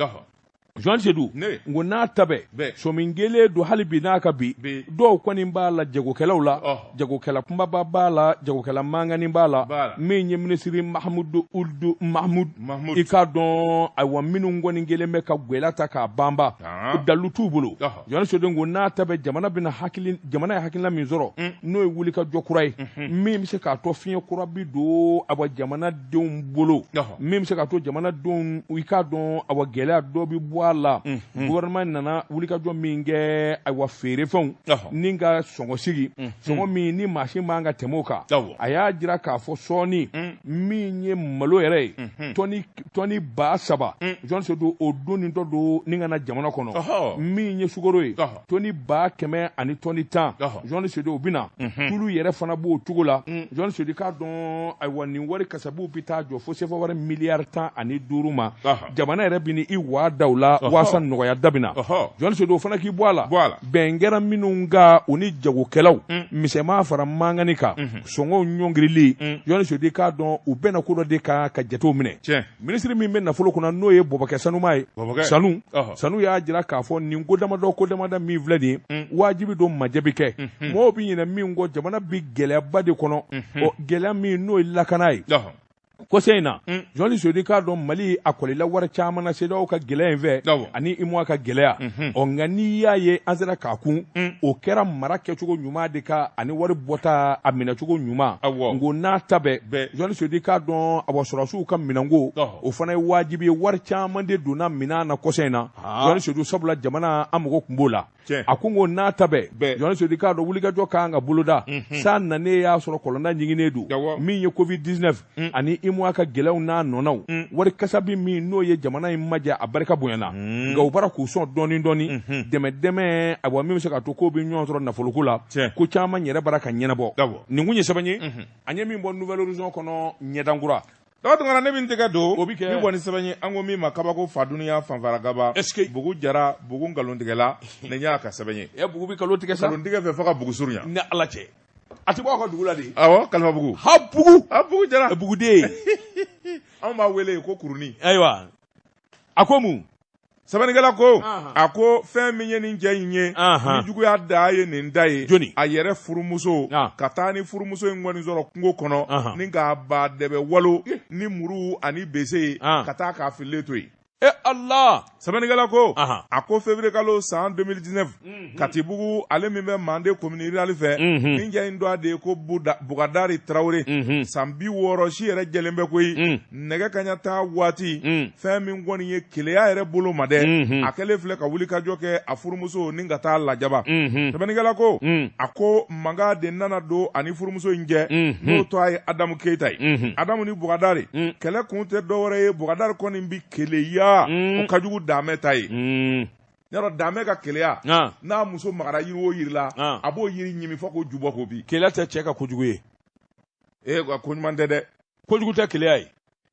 Jɔn Sedu, nko n'a ta bɛɛ, sɔmi kelen don hali bi n'a ka bi, dɔw kɔni b'a la jagokɛlaw la, jagokɛla kunbaba b'a la, jagokɛla mankanni b'a la. Min ye minisiri Mahamudu Uld Mahmud, i k'a dɔn, ayiwa, minnu kɔni kelen bɛ ka gwɛlɛya ta k'a banba, dalu t'u bolo. Jɔn Sedu, ko n'a ta bɛɛ, jamana bɛna hakili, jamana ye hakilina min sɔrɔ, n'o ye wulikajɔ kura ye min bɛ se k'a to fiɲɛ kura bi don, awa, jamanadenw bolo, min bɛ se k'a to jamanadenw, i k'a dɔn, awa, gɛlɛya dɔ bɛ bɔ a la. Gouvernement nana wulikajɔ min kɛ, ayiwa, feerefɛnw ni ka sɔngɔ sigi, sɔngɔ min ni maa si man ka tɛmɛ o kan. A y'a jira k'a fɔ sɔɔni, min ye malo yɛrɛ ye, tɔni 3000, Jɔn Sedu, o donni dɔ don ni ka na jamana kɔnɔ. Min ye sukaro ye, tɔni 100 ani tɔni 10, Jɔn Sedu, o bɛ na. Tulu yɛrɛ fana b'o cogo la. Jɔn Sedu k'a dɔn, ayiwa, nin wari kasabiw bɛ taa jɔ fo sefa wari miliyari 15 ma. Jamana yɛrɛ bɛ ni i waa da o la waasa nɔgɔya da bɛ na. Jɔn Sedu, o fana k'i bɔ a la. Bɛn kɛra minnu kan, u ni jagokɛlaw misɛnman fara mangani kan, sɔngɔw ɲɔngirili, Jɔn Sedu k'a dɔn u bɛnna ko dɔ de kan ka jatew minɛ. Minisiri min bɛ nafolo kunna, n'o ye Bɔbɔkɛ Sanuma ye, Sanu, Sanu y'a jira k'a fɔ nin ko damadɔ, ko damadɔ min filɛ nin ye, wajibi don majɛ bɛ kɛ. Mɔgɔw bɛ ɲinɛ min kɔ, jamana bɛ gɛlɛyaba de kɔnɔ, ɔ gɛlɛya min n'o ye lakana ye. Kɔsa in na, Jɔnni Sedu k'a dɔn Mali a kɔlila wari caman na CEDEAO ka gɛlɛya in fɛ ani UEMOA ka gɛlɛya. Ɔ nka n'i y'a ye an sera k'a kun, o kɛra mara kɛcogo ɲuman de kan ani wari bɔta a minɛcogo ɲuman. Nko n'a ta bɛɛ, Jɔnni Sedu k'a dɔn, awa, sɔrɔdasiw ka minɛnko, o fana ye wajibi ye. Wari caman de donna minɛn na kɔsa in na, Jɔnni Sedu, sabula jamana an mago tun b'o la. A ko ko n'a ta bɛɛ, Jɔnni Sedu k'a dɔn wulikajɔ kan ka boloda. San nanen y'a sɔrɔ kɔlɔnda ɲiginnen don. Min ye Covid 19 ani UEMOA ka gɛlɛyaw n'a nɔnaw, wari kasabi min n'o ye jamana in majɛ, a barika bonyana, nka u bɔra k'u sɔn dɔɔni dɔɔni dɛmɛ dɛmɛ, ayiwa, min bɛ se k'a to k'o bɛ ɲɔgɔn sɔrɔ nafoloko la, ko caman yɛrɛ bara ka ɲɛnabɔ. Nin kun ye sɛbɛn ye an ye min bɔ Nouvel Horizon kɔnɔ, ɲɛdankura. Daba Tunkara, ne min tɛgɛ don O bɛ kɛ. Min bɔ ni sɛbɛn ye, an ko min ma kabako fa dunuya fanfara gaba. Est-ce que Bugu jara bugu nkalontigɛla, nin y'a ka sɛbɛn ye. Ɛ, bugu bɛ nkalon tigɛ sa. Nkalontigɛ fɛ fo ka bugu surunya. Ni Ala cɛ, a tɛ bɔ aw ka dugu la de? Awɔ, Kalifa Bugu. Ha, bugu. A bugu jara. Buguden. Anw b'a wele ko kurunin. Ayiwa, a ko mun? Sɛbɛnnikɛla ko, a ko fɛn min ye nin cɛ in ye, ni juguya da ye nin da ye. Joni? A yɛrɛ furumuso, ka taa ni furumuso in kɔni sɔrɔ kungo kɔnɔ ni k'a ba dɛbɛ walo ni muru ani bese ye, ka taa k'a fililen to yen. E Allah sɛbɛnnikɛla ko a ko février kalo san 2019 Katibugu ale min bɛ Mande commune rurale fɛ nin cɛ in tɔgɔ de ye ko Bugadari Tarawele san 60 si yɛrɛ jɛlen bɛ koyi nɛgɛ kaɲa tan waati fɛn min kɔni ye keleya yɛrɛ bolo ma dɛ a kɛlen filɛ ka wulikajɔ kɛ a furumuso ni ka taa lajaba sɛbɛnnikɛla ko a ko mankan de nana don ani furumuso in cɛ n'o tɔgɔ ye Adamu Keyita ye Adamu ni Bugadari kɛlɛ kun tɛ dɔwɛrɛ ye Bugadari kɔni bi keleya o ka jugu Damɛ ta ye yɔrɔ Damɛ ka keleya n'a muso magara yiri o yiri la a b'o yiri ɲimi fo k'o ju bɔ k'o bin keleya tɛ cɛ ka kojugu ye ee ko ɲuman tɛ dɛ kojugu tɛ keleya ye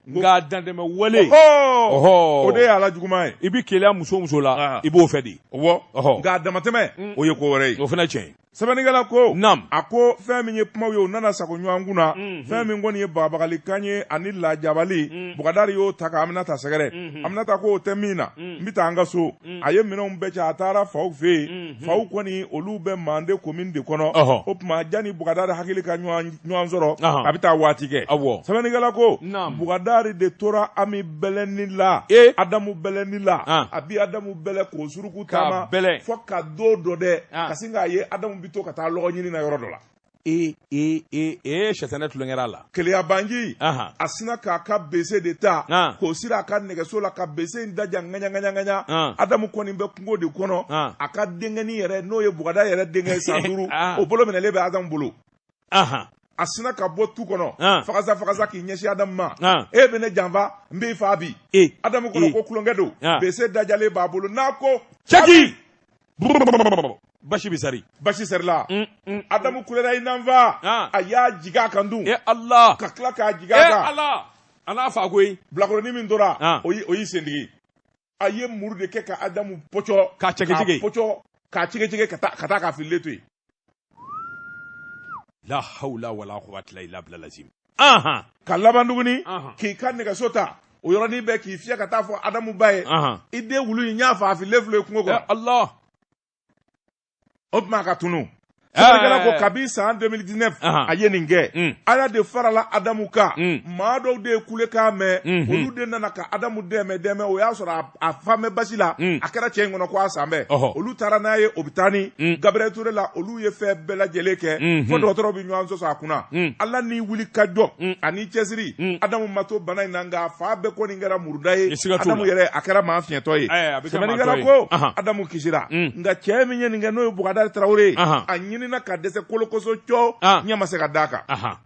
nka dantɛmɛ wale o de y'a la juguman ye i bɛ keleya muso muso la i b'o fɛ de ɔwɔ nka damatɛmɛ o ye ko wɛrɛ ye o fana tiɲɛ ye Sɛbɛnnikɛla ko Naam. a ko fɛn min ye kumaw ye u nana sago ɲɔgɔn kun na fɛn min kɔni ye bagabagalikan ye ani lajabali Bugadari y'o ta ka Aminata sɛgɛrɛ Aminata ko o tɛ min na n bɛ taa an ka so a ye minɛnw bɛɛ cɛ a taara faw fɛ yen faw kɔni olu bɛ Mande commune de kɔnɔ Ɔhɔ. o tuma janni Bugadari hakili ka ɲɔgɔn sɔrɔ Ahan. a bɛ taa waati kɛ Awɔ. sɛbɛnnikɛla ko Naam. Bugadari de tora Ami bɛlɛnni la E. Adamu bɛlɛnni la Ah. a bi Adamu bɛlɛ k'o suruku K'a taama bɛlɛn. fo ka don dɔ dɛ Ah. ka sin k'a ye Adamu bɛ to ka taa lɔgɔ ɲini na yɔrɔ dɔ la e e e e sɛtanɛ tulonkɛra a la keleya banji Ahan. a sina k'a ka bese de ta Ah. k'o siri a ka nɛgɛso la ka bese in daja ŋaɲa ŋaɲa ŋaɲa Ah. Adamu kɔni bɛ kungo de kɔnɔ Ah. a ka denkɛnin yɛrɛ n'o ye Bugada yɛrɛ denkɛ ye san 5 Ah. o bolo minɛlen bɛ Adamu bolo Ahan. a sina ka bɔ tu kɔnɔ Ah. fagasa fagasa k'i ɲɛsin Adamu ma Ah. e bɛ ne janfa n b'i faa bi E. Adamu kɔnɔ E. ko tulonkɛ don Ah. bese dajalen b'a bolo n'a ko Cɛki basi bɛ sari basi sarila Adamu kulera i nanfa Ah. a y'a jigin a kan dun e Allah ka tila k'a jigin e a kan Allah a n'a fa koyi bilakoronin min tora Ah. o y'i sendigi a ye muru de kɛ ka Adamu pɔcɔ K'a cɛgɛcɛgɛ. k'a pɔcɔ k'a cɛgɛcɛgɛ ka taa k'a fililen to yen la hawla wala quwwata illa billah lazim ahan ka laban tuguni Ahan. k'i ka nɛgɛso ta o yɔrɔnin bɛɛ k'i fiyɛ ka taa fɔ Adamu ba ye ahan i den wulu in y'a fa a fililen filɛ kungo e kɔnɔ Allah o tuma a ka tunu Eh. sɛbɛnnikɛla ko kabi san 2019 Ahan. a ye nin kɛ Ala de farala Adamu kan maa dɔw de ye kulekan mɛn olu de nana ka Adamu dɛmɛ o y'a sɔrɔ a fa bɛ basi la a kɛra cɛ in kɔnɔ ko a san bɛɛ Ɔhɔ. olu taara n'a ye hôpital Gabriel Touré la olu ye fɛn bɛɛ lajɛlen kɛ fo dɔgɔtɔrɔw bɛ ɲɔgɔn sɔsɔ a kunna Ala ni wuli ka jɔ ani cɛsiri Adamu ma to bana in na nka a fa bɛɛ kɔni kɛra muruda ye Siga t'o la. Adamu yɛrɛ a kɛra maa fiɲɛtɔ ye Eh, a bɛ kɛ maa tɔ sɛbɛnnikɛla ye. ko Ahan. Adamu kisira nka cɛ min ye nin kɛ n'o ye Bugadari Tarawele ye Ahan. a ɲinina ka dɛsɛ kolokoso cɔ Ah. ɲɛ ma se ka d'a kan ahan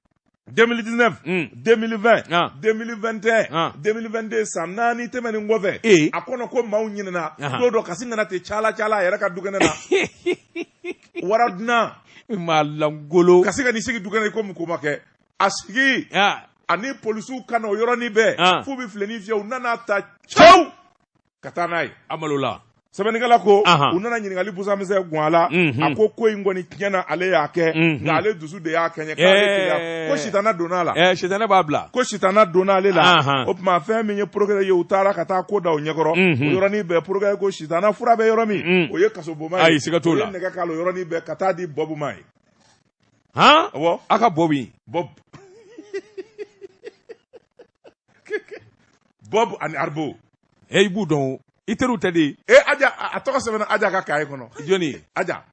2019 2020 Ah. 2021 Ah. 2022 san 4 tɛmɛnen kɔfɛ Ee. a kɔnɔ ko maaw ɲinɛna Ahan. don dɔ kasi nana ten cala cala a yɛrɛ ka dukɛnɛ na wara dunan maa langolo kasi ka n'i sigi dukɛnɛ komi ko ma kɛ a sigi ah ani polisiw ka na o yɔrɔnin bɛɛ Ah. f'u bɛ filenin fiyɛ u nana ta cɛw ka taa n'a ye a malola sɛbɛnnikɛla ko Ahan. u nana ɲininkali busamisɛn gun a la a ko ko in kɔni tiɲɛ na ale y'a kɛ nka ale dusu de y'a kɛɲɛ k'ale Eh. keleya ko sitana donna a la eh sɛtanɛ b'a bila ko sitana donna ale la Ahan. o tuma fɛn min ye procureur ye u taara ka taa ko da o ɲɛkɔrɔ o yɔrɔnin bɛɛ procureur ko sitana fura bɛ yɔrɔ min o ye kasobonba ye Ayi, siga t'o la. o ye nɛgɛ k'a la o yɔrɔnin bɛɛ ka taa di Bɔbu ma ye han awɔ a ka bɔ bin Bob Bob ani Arbo e i b'u dɔn o. i teriw tɛ de e Aja a tɔgɔ sɛbɛnna Aja ka kaye kɔnɔ jɔnni Aja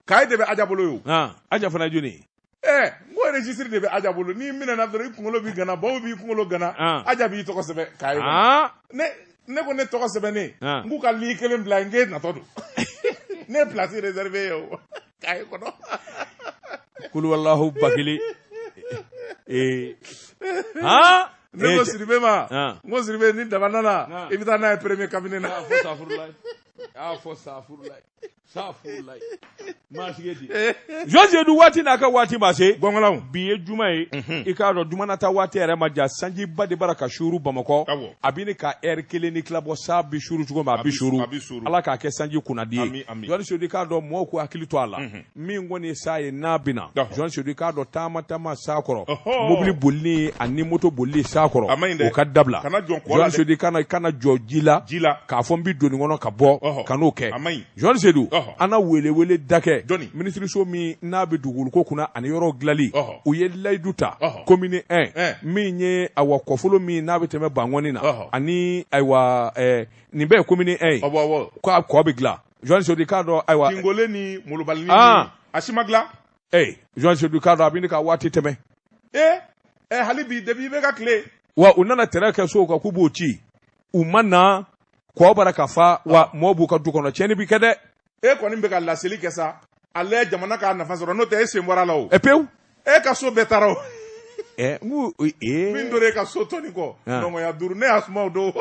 kaye de bɛ Aja bolo ye o han Aja fana ye jɔnni ye ɛ n ko registre de bɛ Aja bolo n'i minɛna dɔrɔn i kunkolo b'i gana Bob b'i kunkolo gana Ah. Aja b'i tɔgɔ sɛbɛn kaye kɔnɔ han ne ko ne tɔgɔ sɛbɛnnen Ah. n k'u ka ligne kelen bila n k'e natɔ don ne ye place réservée ye o kaye kɔnɔ kuluwalahu bakili ee han ne ko Sidibe ma Ah. n ko Sidibe ni daba nana Ah. i bɛ taa n'a ye premier cabinet na a fɔ safurulayi a fɔ safurulayi safurulayi maa sigi di Jean Seydou waati n'a ka waati ma se gɔngɔlaw bi ye juma ye i k'a dɔn juma nata waati yɛrɛ ma ja sanjiba de bara ka suuru bamakɔ Awɔ. a bɛ ni ka ɛri kelen ni tila bɔ sa bi suuru cogo min a bi A suuru bi suuru. ala k'a kɛ sanji kunnadi ye Ami, ami. Jean Seydou i k'a dɔn mɔɔw k'u hakili to a la min kɔni ye sa ye n'a bɛ na Ɔhɔ. Jean Seydou i k'a dɔn taama taama sa kɔrɔ Ɔhɔ. mobili bolili ani moto bolili sa kɔrɔ A man ɲi dɛ. o ka dabila Kana jɔ kɔ la Jean dɛ. Seydou i kana jɔ ji la ji la k'a fɔ n bɛ don nin kɔnɔ ka bɔ Ɔhɔ. ka n'o kɛ A man ɲi. Jean Seydou Ɔhɔ. an na welewele da kɛ kɛ minisiriso min n'a bɛ dugukolo kunna ani yɔrɔ dilanli u ye layidu ta commune 1 min ye awa kɔfolo min n'a bɛ tɛmɛ Bankɔni na ani ayiwa nin bɛɛ ye commune 1 ye k'a kɔ bɛ dilan Joan Sedu k'a dɔn ayiwa Kingole ni Molobali a si ma dilan ee Joan Sedu k'a dɔn a bɛ ka waati tɛmɛ ee ɛ hali bi depuis IBK tile wa u nana tɛrɛ kɛ sow kan k'u b'o ci u ma na kɔ bara ka fa wa mɔɔ b'u ka du kɔnɔ tiɲɛni bi kɛ dɛ e kɔni bɛ ka laseli kɛ sa a lajɛ jamana k'a nafa sɔrɔ n'o tɛ e sen bɔra a la o ɛ pewu e ka so bɛɛ taara o ɛ n ko ee min donna e ka so tɔni kɔ nɔngɔnya duuru ne y'a suma o don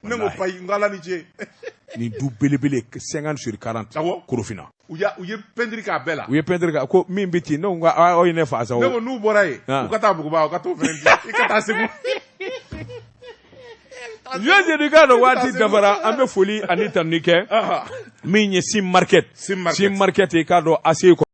ne ko payi n ko ala ni ce nin du belebele 50 sur 40 awɔ Korofina u y'a u ye peinture k'a bɛɛ la u ye peinture k'a ko min bɛ ci ne ko aw ye ne fa sa o ne ko n'u bɔra yen u ka taa Buguba u ka t'o fɛnɛ dilan i ka taa Segu Joan Sedu k'a dɔn waati dafara an bɛ foli ani tanuni kɛ min ye Sim Market Sim Market Sim Market i k'a dɔn ACI kɔnɔ.